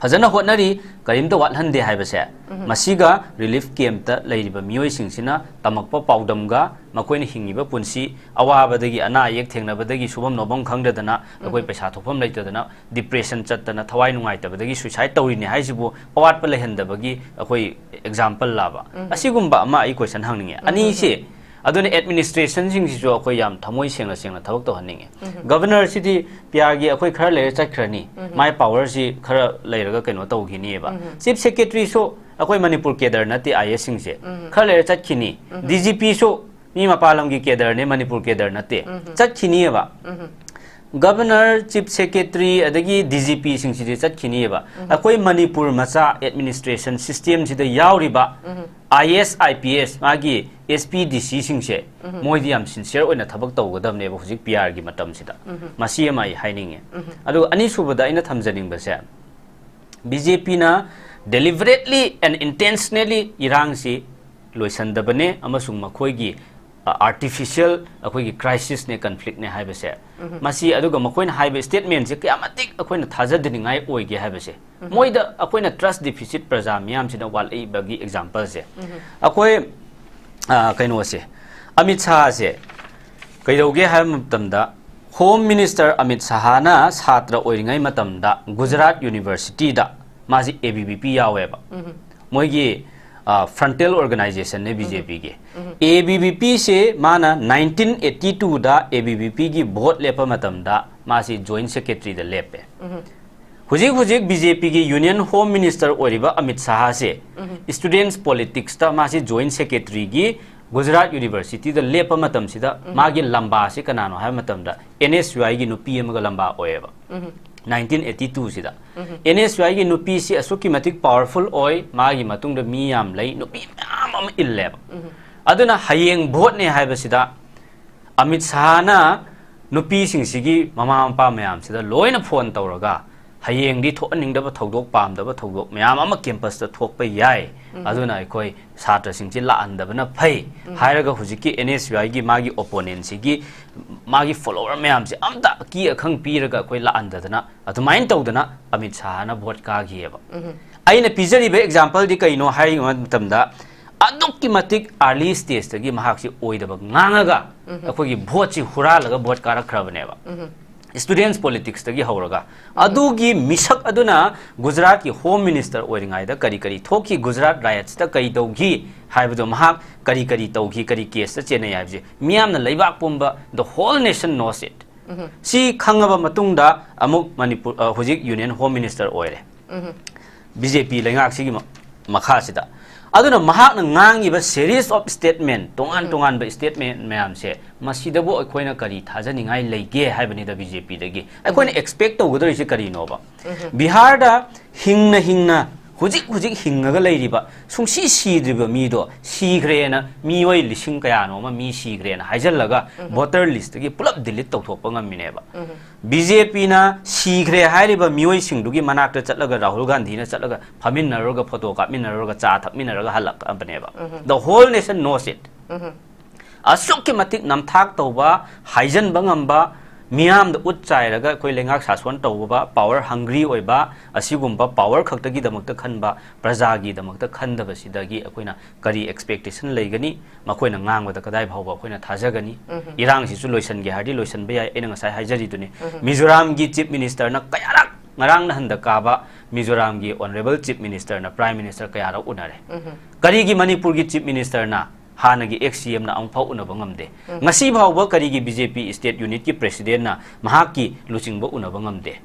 ꯐꯖꯅ ꯍꯣꯠꯅꯔꯤ, ꯀꯔꯤꯝꯇ ꯋꯥꯠꯍꯟꯗꯦ ꯍꯥꯏꯕꯁꯦ, ꯃꯁꯤꯒ ꯔꯤꯂꯤꯐ ꯀꯦꯝꯞꯇ ꯂꯩꯔꯤꯕ ꯃꯤꯑꯣꯏꯁꯤꯡꯁꯤꯅ ꯇꯝꯃꯛꯄ ꯄꯥꯎꯗꯝꯒ, ꯃꯈꯣꯏꯅ ꯍꯤꯡꯉꯤꯕ ꯄꯨꯟꯁꯤ, ꯑꯋꯥꯕꯗꯒꯤ, ꯑꯅꯥ ꯑꯌꯦꯛ ꯊꯦꯡꯅꯕꯗꯒꯤ, ꯁꯨꯐꯝ ꯅꯣꯐꯝ ꯈꯪꯗꯗꯅ, ꯑꯩꯈꯣꯏ ꯄꯩꯁꯥ ꯊꯣꯛꯐꯝ ꯂꯩꯇꯗꯅ ꯗꯤꯄ꯭ꯔꯦꯁꯟ ꯆꯠꯇꯅ, ꯊꯋꯥꯏ ꯅꯨꯡꯉꯥꯏꯇꯕꯗꯒꯤ ꯁꯨꯏꯁꯥꯏꯠ ꯇꯧꯔꯤꯅꯦ ꯍꯥꯏꯁꯤꯕꯨ ꯑꯋꯥꯠꯄ ꯂꯩꯍꯟꯗꯕꯒꯤ ꯑꯩꯈꯣꯏ ꯑꯦꯛꯖꯥꯝꯄꯜ ꯂꯥꯕ? ꯑꯁꯤꯒꯨꯝꯕ ꯑꯃ ꯑꯩ ꯀꯣꯏꯁꯟ ꯍꯪꯅꯤꯡꯉꯦ꯫ ꯑꯅꯤꯁꯦ, ꯑꯗꯨꯅ ꯑꯦꯗꯃꯤꯅꯤꯁꯇ꯭ꯔꯦꯁꯟꯁꯤꯡꯁꯤꯁꯨ ꯑꯩꯈꯣꯏ ꯌꯥꯝ ꯊꯃꯣꯏ ꯁꯦꯡꯅ ꯁꯦꯡꯅ ꯊꯕꯛ ꯇꯧꯍꯟꯅꯤꯡꯉꯦ꯫ ꯒꯕꯔꯅꯔꯁꯤꯗꯤ ꯄꯤ ꯑꯥꯔꯒꯤ ꯑꯩꯈꯣꯏ ꯈꯔ ꯂꯩꯔ ꯆꯠꯈ꯭ꯔꯅꯤ, ꯃꯥꯏ ꯄꯥꯋꯔꯁꯤ ꯈꯔ ꯂꯩꯔꯒ ꯀꯩꯅꯣ ꯇꯧꯈꯤꯅꯤꯕ꯫ ꯆꯤꯐ ꯁꯦꯀ꯭ꯔꯦꯇꯔꯤꯁꯨ ꯑꯩꯈꯣꯏ ꯃꯅꯤꯄꯨꯔ ꯀꯦꯗꯔ ꯅꯠꯇꯦ, ꯑꯥꯏ ꯑꯦꯁꯁꯤꯡꯁꯦ ꯈꯔ ꯂꯩꯔ ꯆꯠꯈꯤꯅꯤ꯫ ꯗꯤ ꯖꯤ ꯄꯤꯁꯨ ꯃꯤ ꯃꯄꯥꯟ ꯂꯝꯒꯤ ꯀꯦꯗꯔꯅꯦ, ꯃꯅꯤꯄꯨꯔ ꯀꯦꯗꯔ ꯅꯠꯇꯦ, ꯆꯠꯈꯤꯅꯤꯕ꯫ ꯒꯕꯔꯅꯔ, ꯆꯤꯐ ꯁꯦꯀ꯭ꯔꯦꯇꯔꯤ, ꯑꯗꯒꯤ ꯗꯤ ꯖꯤ ꯄꯤꯁꯤꯡꯁꯤꯗꯤ ꯆꯠꯈꯤꯅꯤꯕ꯫ ꯑꯩꯈꯣꯏ ꯃꯅꯤꯄꯨꯔ ꯃꯆꯥ ꯑꯦꯗꯃꯤꯅꯤꯁꯇ꯭ꯔꯦꯁꯟ ꯁꯤꯁꯇꯦꯝꯁꯤꯗ ꯌꯥꯎꯔꯤꯕ ꯑꯥꯏ ꯑꯦꯁ, ꯑꯥꯏ ꯄꯤ ꯑꯦꯁ, ꯃꯥꯒꯤ ꯑꯦꯁ ꯄꯤ, ꯗꯤ ꯁꯤꯁꯤꯡꯁꯦ, ꯃꯣꯏꯗꯤ ꯌꯥꯝ ꯁꯤꯟꯁꯤꯌꯔ ꯑꯣꯏꯅ ꯊꯕꯛ ꯇꯧꯒꯗꯕꯅꯦꯕ ꯍꯧꯖꯤꯛ ꯄꯤ ꯑꯥꯔꯒꯤ ꯃꯇꯝꯁꯤꯗ꯫ ꯃꯁꯤ ꯑꯃ ꯑꯩ ꯍꯥꯏꯅꯤꯡꯉꯦ꯫ ꯑꯗꯨꯒ ꯑꯅꯤꯁꯨꯕꯗ ꯑꯩꯅ ꯊꯝꯖꯅꯤꯡꯕꯁꯦ, B J P deliberately and intentionally ꯏꯔꯥꯡꯁꯤ ꯂꯣꯏꯁꯟꯗꯕꯅꯦ ꯑꯃꯁꯨꯡ ꯃꯈꯣꯏꯒꯤ ꯑꯥꯔꯇꯤꯐꯤꯁꯤꯌꯦꯜ ꯑꯩꯈꯣꯏꯒꯤ ꯀ꯭ꯔꯥꯏꯁꯤꯁꯅꯦ, ꯀꯟꯐ꯭ꯂꯤꯛꯅꯦ ꯍꯥꯏꯕꯁꯦ, ꯃꯁꯤ, ꯑꯗꯨꯒ ꯃꯈꯣꯏꯅ ꯍꯥꯏꯕ ꯁ꯭ꯇꯦꯠꯃꯦꯟꯁꯦ ꯀꯌꯥ ꯃꯇꯤꯛ ꯑꯩꯈꯣꯏꯅ ꯊꯥꯖꯗꯅꯤꯡꯉꯥꯏ ꯑꯣꯏꯒꯦ ꯍꯥꯏꯕꯁꯦ, ꯃꯣꯏꯗ ꯑꯩꯈꯣꯏꯅ ꯇ꯭ꯔꯁ ꯗꯤꯐꯤꯁꯤꯠ ꯄ꯭ꯔꯖꯥ ꯃꯤꯌꯥꯝꯁꯤꯅ ꯋꯥꯠꯂꯛꯏꯕꯒꯤ ꯑꯦꯛꯖꯥꯝꯄꯜꯁꯦ, ꯑꯩꯈꯣꯏ, ꯑ, ꯀꯩꯅꯣꯁꯦ, ꯑꯃꯤꯠ ꯁꯥꯍꯁꯦ ꯀꯩꯗꯧꯒꯦ ꯍꯥꯏꯕ ꯃꯇꯝꯗ, ꯍꯣꯝ ꯃꯤꯅꯤꯁꯇꯔ ꯑꯃꯤꯠ ꯁꯥꯍꯅ ꯁꯥꯇ꯭ꯔ ꯑꯣꯏꯔꯤꯉꯩ ꯃꯇꯝꯗ ꯒꯨꯖꯔꯥꯠ ꯌꯨꯅꯤꯚꯔꯁꯤꯇꯤꯗ ꯃꯥꯁꯤ ꯑꯦ ꯕꯤ ꯚꯤ ꯄꯤ ꯌꯥꯎꯋꯦꯕ꯫ ꯃꯣꯏꯒꯤ, ꯑ, ꯐ꯭ꯔꯟꯇꯦꯜ ꯑꯣꯔꯒꯅꯥꯏꯖꯦꯁꯟꯅꯦ ꯕꯤ ꯖꯦ ꯄꯤꯒꯤ꯫ ꯑꯦ ꯕꯤ ꯚꯤ ꯄꯤꯁꯦ ꯃꯥꯅ ꯅꯥꯏꯟꯇꯤꯟ ꯑꯩꯠꯇꯤ ꯇꯨꯗ ꯑꯦ ꯕꯤ ꯚꯤ ꯄꯤꯒꯤ ꯚꯣꯠ ꯂꯦꯞꯄ ꯃꯇꯝꯗ ꯃꯥꯁꯤ ꯖꯣꯏꯟ ꯁꯦꯀ꯭ꯔꯦꯇꯔꯤꯗ ꯂꯦꯞꯄꯦ꯫ ꯍꯧꯖꯤꯛ ꯍꯧꯖꯤꯛ ꯕꯤ ꯖꯦ ꯄꯤꯒꯤ ꯌꯨꯅꯤꯌꯟ ꯍꯣꯝ ꯃꯤꯅꯤꯁꯇꯔ ꯑꯣꯏꯔꯤꯕ ꯑꯃꯤꯠ ꯁꯥꯍꯁꯦ ꯁ꯭ꯇꯨꯗꯦꯟꯠꯁ ꯄꯣꯂꯤꯇꯤꯛꯁꯇ ꯃꯥꯁꯤ ꯖꯣꯏꯟ ꯁꯦꯀ꯭ꯔꯦꯇꯔꯤꯒꯤ ꯒꯨꯖꯔꯥꯠ ꯌꯨꯅꯤꯚꯔꯁꯤꯇꯤꯗ ꯂꯦꯞꯄ ꯃꯇꯝꯁꯤꯗ ꯃꯥꯒꯤ ꯂꯝꯕꯥꯁꯤ ꯀꯅꯥꯅꯣ ꯍꯥꯏꯕ ꯃꯇꯝꯗ ꯑꯦꯟ ꯑꯦꯁ ꯌꯨ ꯑꯥꯏꯒꯤ ꯅꯨꯄꯤ ꯑꯃꯒ ꯂꯝꯕꯥ ꯑꯣꯏꯌꯦꯕ꯫ ꯅꯥꯏꯟꯇꯤꯟ ꯑꯩꯠꯇꯤ ꯇꯨꯁꯤꯗ ꯑꯦꯟ ꯑꯦꯁ ꯌꯨ ꯑꯥꯏꯒꯤ ꯅꯨꯄꯤꯁꯤ ꯑꯁꯨꯛꯀꯤ ꯃꯇꯤꯛ ꯄꯥꯋꯔꯐꯨꯜ ꯑꯣꯏ, ꯃꯥꯒꯤ ꯃꯇꯨꯡꯗ ꯃꯤ ꯌꯥꯝ ꯂꯩ, ꯅꯨꯄꯤ ꯃꯌꯥꯝ ꯑꯃ ꯏꯜꯂꯦꯕ꯫ ꯑꯗꯨꯅ ꯍꯌꯦꯡ ꯚꯣꯠꯅꯦ ꯍꯥꯏꯕꯁꯤꯗ ꯑꯃꯤꯠ ꯁꯥꯍꯅ ꯅꯨꯄꯤꯁꯤꯡꯁꯤꯒꯤ ꯃꯃꯥ ꯃꯄꯥ ꯃꯌꯥꯝꯁꯤꯗ ꯂꯣꯏꯅ ꯐꯣꯟ ꯇꯧꯔꯒ, "ꯍꯌꯦꯡꯗꯤ ꯊꯣꯛꯍꯟꯅꯤꯡꯗꯕ ꯊꯧꯗꯣꯛ, ꯄꯥꯝꯗꯕ ꯊꯧꯗꯣꯛ ꯃꯌꯥꯝ ꯑꯃ ꯀꯦꯝꯄꯁꯇ ꯊꯣꯛꯄ ꯌꯥꯏ, ꯑꯗꯨꯅ ꯑꯩꯈꯣꯏ ꯁꯥꯇ꯭ꯔꯁꯤꯡꯁꯤ ꯂꯥꯛꯍꯟꯗꯕꯅ ꯐꯩ" ꯍꯥꯏꯔꯒ ꯍꯧꯖꯤꯛꯀꯤ ꯑꯦꯟ ꯑꯦꯁ ꯌꯨ ꯑꯥꯏꯒꯤ ꯃꯥꯒꯤ ꯑꯣꯄꯣꯅꯦꯟꯁꯤꯒꯤ ꯃꯥꯒꯤ ꯐꯣꯂꯣꯋꯔ ꯃꯌꯥꯝꯁꯦ ꯑꯝꯇ ꯑꯀꯤ ꯑꯈꯪ ꯄꯤꯔꯒ ꯑꯩꯈꯣꯏ ꯂꯥꯛꯍꯟꯗꯗꯅ, ꯑꯗꯨꯃꯥꯏꯅ ꯇꯧꯗꯅ ꯑꯃꯤꯠ ꯁꯥꯍꯅ ꯚꯣꯠ ꯀꯥꯈꯤꯑꯕ꯫ ꯑꯩꯅ ꯄꯤꯖꯔꯤꯕ ꯑꯦꯛꯖꯥꯝꯄꯜꯗꯤ ꯀꯩꯅꯣ ꯍꯥꯏꯕ ꯃꯇꯝꯗ, ꯑꯗꯨꯛꯀꯤ ꯃꯇꯤꯛ ꯑꯥꯔꯂꯤ ꯁ꯭ꯇꯦꯖꯇꯒꯤ ꯃꯍꯥꯛꯁꯤ ꯑꯣꯏꯗꯕ ꯉꯥꯡꯉꯒ ꯑꯩꯈꯣꯏꯒꯤ ꯚꯣꯠꯁꯤ ꯍꯨꯔꯥꯜꯂꯒ ꯚꯣꯠ ꯀꯥꯔꯛꯈ꯭ꯔꯕꯅꯦꯕ꯫ ꯁ꯭ꯇꯨꯗꯦꯟꯠꯁ ꯄꯣꯂꯤꯇꯤꯛꯁꯇꯒꯤ ꯍꯧꯔꯒ꯫ ꯑꯗꯨꯒꯤ ꯃꯤꯁꯛ ꯑꯗꯨꯅ ꯒꯨꯖꯔꯥꯠꯀꯤ ꯍꯣꯝ ꯃꯤꯅꯤꯁꯇꯔ ꯑꯣꯏꯔꯤꯉꯩꯗ ꯀꯔꯤ ꯀꯔꯤ ꯊꯣꯛꯈꯤ, ꯒꯨꯖꯔꯥꯠ ꯔꯥꯏꯠꯁꯇ ꯀꯩ ꯇꯧꯈꯤ ꯍꯥꯏꯕꯗꯣ ꯃꯍꯥꯛ ꯀꯔꯤ ꯀꯔꯤ ꯇꯧꯈꯤ, ꯀꯔꯤ ꯀꯦꯁꯇ ꯆꯦꯟꯅꯩ ꯍꯥꯏꯕꯁꯦ ꯃꯤꯌꯥꯝꯅ, ꯂꯩꯕꯥꯛ ꯄꯨꯝꯕ, the whole nation knows it꯫ ꯁꯤ ꯈꯪꯉꯕ ꯃꯇꯨꯡꯗ ꯑꯃꯨꯛ ꯃꯅꯤꯄꯨꯔ, ꯑ, ꯍꯧꯖꯤꯛ ꯌꯨꯅꯤꯌꯟ ꯍꯣꯝ ꯃꯤꯅꯤꯁꯇꯔ ꯑꯣꯏꯔꯦ ꯕꯤ ꯖꯦ ꯄꯤ ꯂꯩꯉꯥꯛꯁꯤꯒꯤ ꯃ-, ꯃꯈꯥꯁꯤꯗ꯫ ꯑꯗꯨꯅ ꯃꯍꯥꯛꯅ ꯉꯥꯡꯉꯤꯕ series of statement, ꯇꯣꯉꯥꯟ ꯇꯣꯉꯥꯟꯕ ꯁ꯭ꯇꯦꯠꯃꯦꯟ ꯃꯌꯥꯝꯁꯦ, ꯃꯁꯤꯗꯕꯨ ꯑꯩꯈꯣꯏꯅ ꯀꯔꯤ ꯊꯥꯖꯅꯤꯡꯉꯥꯏ ꯂꯩꯒꯦ ꯍꯥꯏꯕꯅꯤꯗ ꯕꯤ ꯖꯦ ꯄꯤꯗꯒꯤ꯫ ꯑꯩꯈꯣꯏꯅ ꯑꯦꯛꯁꯄꯦꯛ ꯇꯧꯒꯗꯧꯔꯤꯁꯦ ꯀꯔꯤꯅꯣꯕ? ꯕꯤꯍꯥꯔꯗ ꯍꯤꯡꯅ ꯍꯤꯡꯅ ꯍꯧꯖꯤꯛ ꯍꯧꯖꯤꯛ ꯍꯤꯡꯉꯒ ꯂꯩꯔꯤꯕ, ꯁꯨꯡꯁꯤ ꯁꯤꯗ꯭ꯔꯤꯕ ꯃꯤꯗꯣ ꯁꯤꯈ꯭ꯔꯦꯅ, ꯃꯤꯑꯣꯏ ꯂꯤꯁꯤꯡ ꯀꯌꯥꯅꯣ ꯑꯃ ꯃꯤ ꯁꯤꯈ꯭ꯔꯦꯅ ꯍꯥꯏꯖꯜꯂꯒ ꯚꯣꯇꯔ ꯂꯤꯁꯇꯒꯤ ꯄꯨꯂꯞ ꯗꯤꯂꯤꯠ ꯇꯧꯊꯣꯛꯄ ꯉꯝꯃꯤꯅꯦꯕ꯫ ꯕꯤ ꯖꯦ ꯄꯤꯅ ꯁꯤꯈ꯭ꯔꯦ ꯍꯥꯏꯔꯤꯕ ꯃꯤꯑꯣꯏꯁꯤꯡꯗꯨꯒꯤ ꯃꯅꯥꯛꯇ ꯆꯠꯂꯒ, ꯔꯥꯍꯨꯜ ꯒꯥꯟꯙꯤꯅ ꯆꯠꯂꯒ ꯐꯝꯃꯤꯟꯅꯔꯨꯔꯒ, ꯐꯣꯇꯣ ꯀꯥꯞꯃꯤꯟꯅꯔꯨꯔꯒ, ꯆꯥ ꯊꯛꯃꯤꯟꯅꯔꯒ ꯍꯜꯂꯛꯑꯕꯅꯦꯕ꯫ The whole nation knows it꯫ ꯑꯁꯨꯛꯀꯤ ꯃꯇꯤꯛ ꯅꯝꯊꯥꯛ ꯇꯧꯕ, ꯍꯥꯏꯖꯟꯕ ꯉꯝꯕ, ꯃꯤꯌꯥꯝꯗ ꯎꯠ ꯆꯥꯏꯔꯒ ꯑꯩꯈꯣꯏ ꯂꯩꯉꯥꯛ ꯁꯥꯁꯣꯟ ꯇꯧꯕ, ꯄꯥꯋꯔ ꯍꯪꯒ꯭ꯔꯤ ꯑꯣꯏꯕ, ꯑꯁꯤꯒꯨꯝꯕ ꯄꯥꯋꯔ ꯈꯛꯇꯒꯤꯗꯃꯛꯇ ꯈꯟꯕ, ꯄ꯭ꯔꯖꯥꯒꯤꯗꯃꯛꯇ ꯈꯟꯗꯕꯁꯤꯗꯒꯤ ꯑꯩꯈꯣꯏꯅ ꯀꯔꯤ ꯑꯦꯛꯁꯄꯦꯛꯇꯦꯁꯟ ꯂꯩꯒꯅꯤ? ꯃꯈꯣꯏꯅ ꯉꯥꯡꯕꯗ ꯀꯗꯥꯏ ꯐꯥꯎꯕ ꯑꯩꯈꯣꯏꯅ ꯊꯥꯖꯒꯅꯤ? ꯏꯔꯥꯡꯁꯤꯁꯨ ꯂꯣꯏꯁꯤꯟꯒꯦ ꯍꯥꯏꯔꯗꯤ ꯂꯣꯏꯁꯤꯟꯕ ꯌꯥꯏ, ꯑꯩꯅ ꯉꯁꯥꯏ ꯍꯥꯏꯖꯔꯤꯗꯨꯅꯤ꯫ ꯃꯤꯖꯣꯔꯥꯝꯒꯤ ꯆꯤꯐ ꯃꯤꯅꯤꯁꯇꯔꯅ ꯀꯌꯥꯔꯛ, ꯉꯔꯥꯡ ꯅꯍꯥꯟꯗ ꯀꯥꯕ ꯃꯤꯖꯣꯔꯥꯝꯒꯤ ꯑꯣꯅꯔꯦꯕꯜ ꯆꯤꯐ ꯃꯤꯅꯤꯁꯇꯔꯅ, ꯄ꯭ꯔꯥꯏꯝ ꯃꯤꯅꯤꯁꯇꯔ ꯀꯌꯥꯔꯛ ꯎꯅꯔꯦ? ꯀꯔꯤꯒꯤ ꯃꯅꯤꯄꯨꯔꯒꯤ ꯆꯤꯐ ꯃꯤꯅꯤꯁꯇꯔꯅ ꯍꯥꯟꯅꯒꯤ ꯑꯦꯛꯁ ꯁꯤ ꯑꯦꯝꯅ ꯑꯃꯨꯛꯐꯥꯎ ꯎꯅꯕ ꯉꯝꯗꯦ? ꯉꯁꯤ ꯐꯥꯎꯕ ꯀꯔꯤꯒꯤ ꯕꯤ ꯖꯦ ꯄꯤ ꯁ꯭ꯇꯦꯠ ꯌꯨꯅꯤꯠꯀꯤ ꯄ꯭ꯔꯦꯁꯤꯗꯦꯟꯅ ꯃꯍꯥꯛꯀꯤ ꯂꯨꯆꯤꯡꯕ ꯎꯅꯕ ꯉꯝꯗꯦ?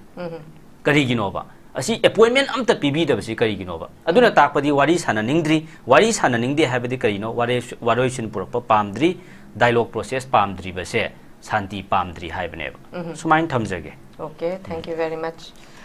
ꯀꯔꯤꯒꯤꯅꯣꯕ? ꯑꯁꯤ ꯑꯦꯄꯣꯏꯟꯃꯦꯟ ꯑꯝꯇ ꯄꯤꯕꯤꯗꯕꯁꯤ ꯀꯔꯤꯒꯤꯅꯣꯕ? ꯑꯗꯨꯅ ꯇꯥꯛꯄꯗꯤ ꯋꯥꯔꯤ ꯁꯥꯟꯅꯅꯤꯡꯗ꯭ꯔꯤ꯫ ꯋꯥꯔꯤ ꯁꯥꯟꯅꯅꯤꯡꯗꯦ ꯍꯥꯏꯕꯗꯤ ꯀꯔꯤꯅꯣ? ꯋꯥꯔꯣꯏ-, ꯋꯥꯔꯣꯏꯁꯤꯟ ꯄꯨꯔꯛꯄ ꯄꯥꯝꯗ꯭ꯔꯤ, ꯗꯥꯏꯂꯣꯒ ꯄ꯭ꯔꯣꯁꯦꯁ ꯄꯥꯝꯗ꯭ꯔꯤꯕꯁꯦ ꯁꯥꯟꯇꯤ ꯄꯥꯝꯗ꯭ꯔꯤ ꯍꯥꯏꯕꯅꯦꯕ꯫ ꯁꯨꯃꯥꯏꯅ ꯊꯝꯖꯒꯦ꯫ Okay, thank you very much.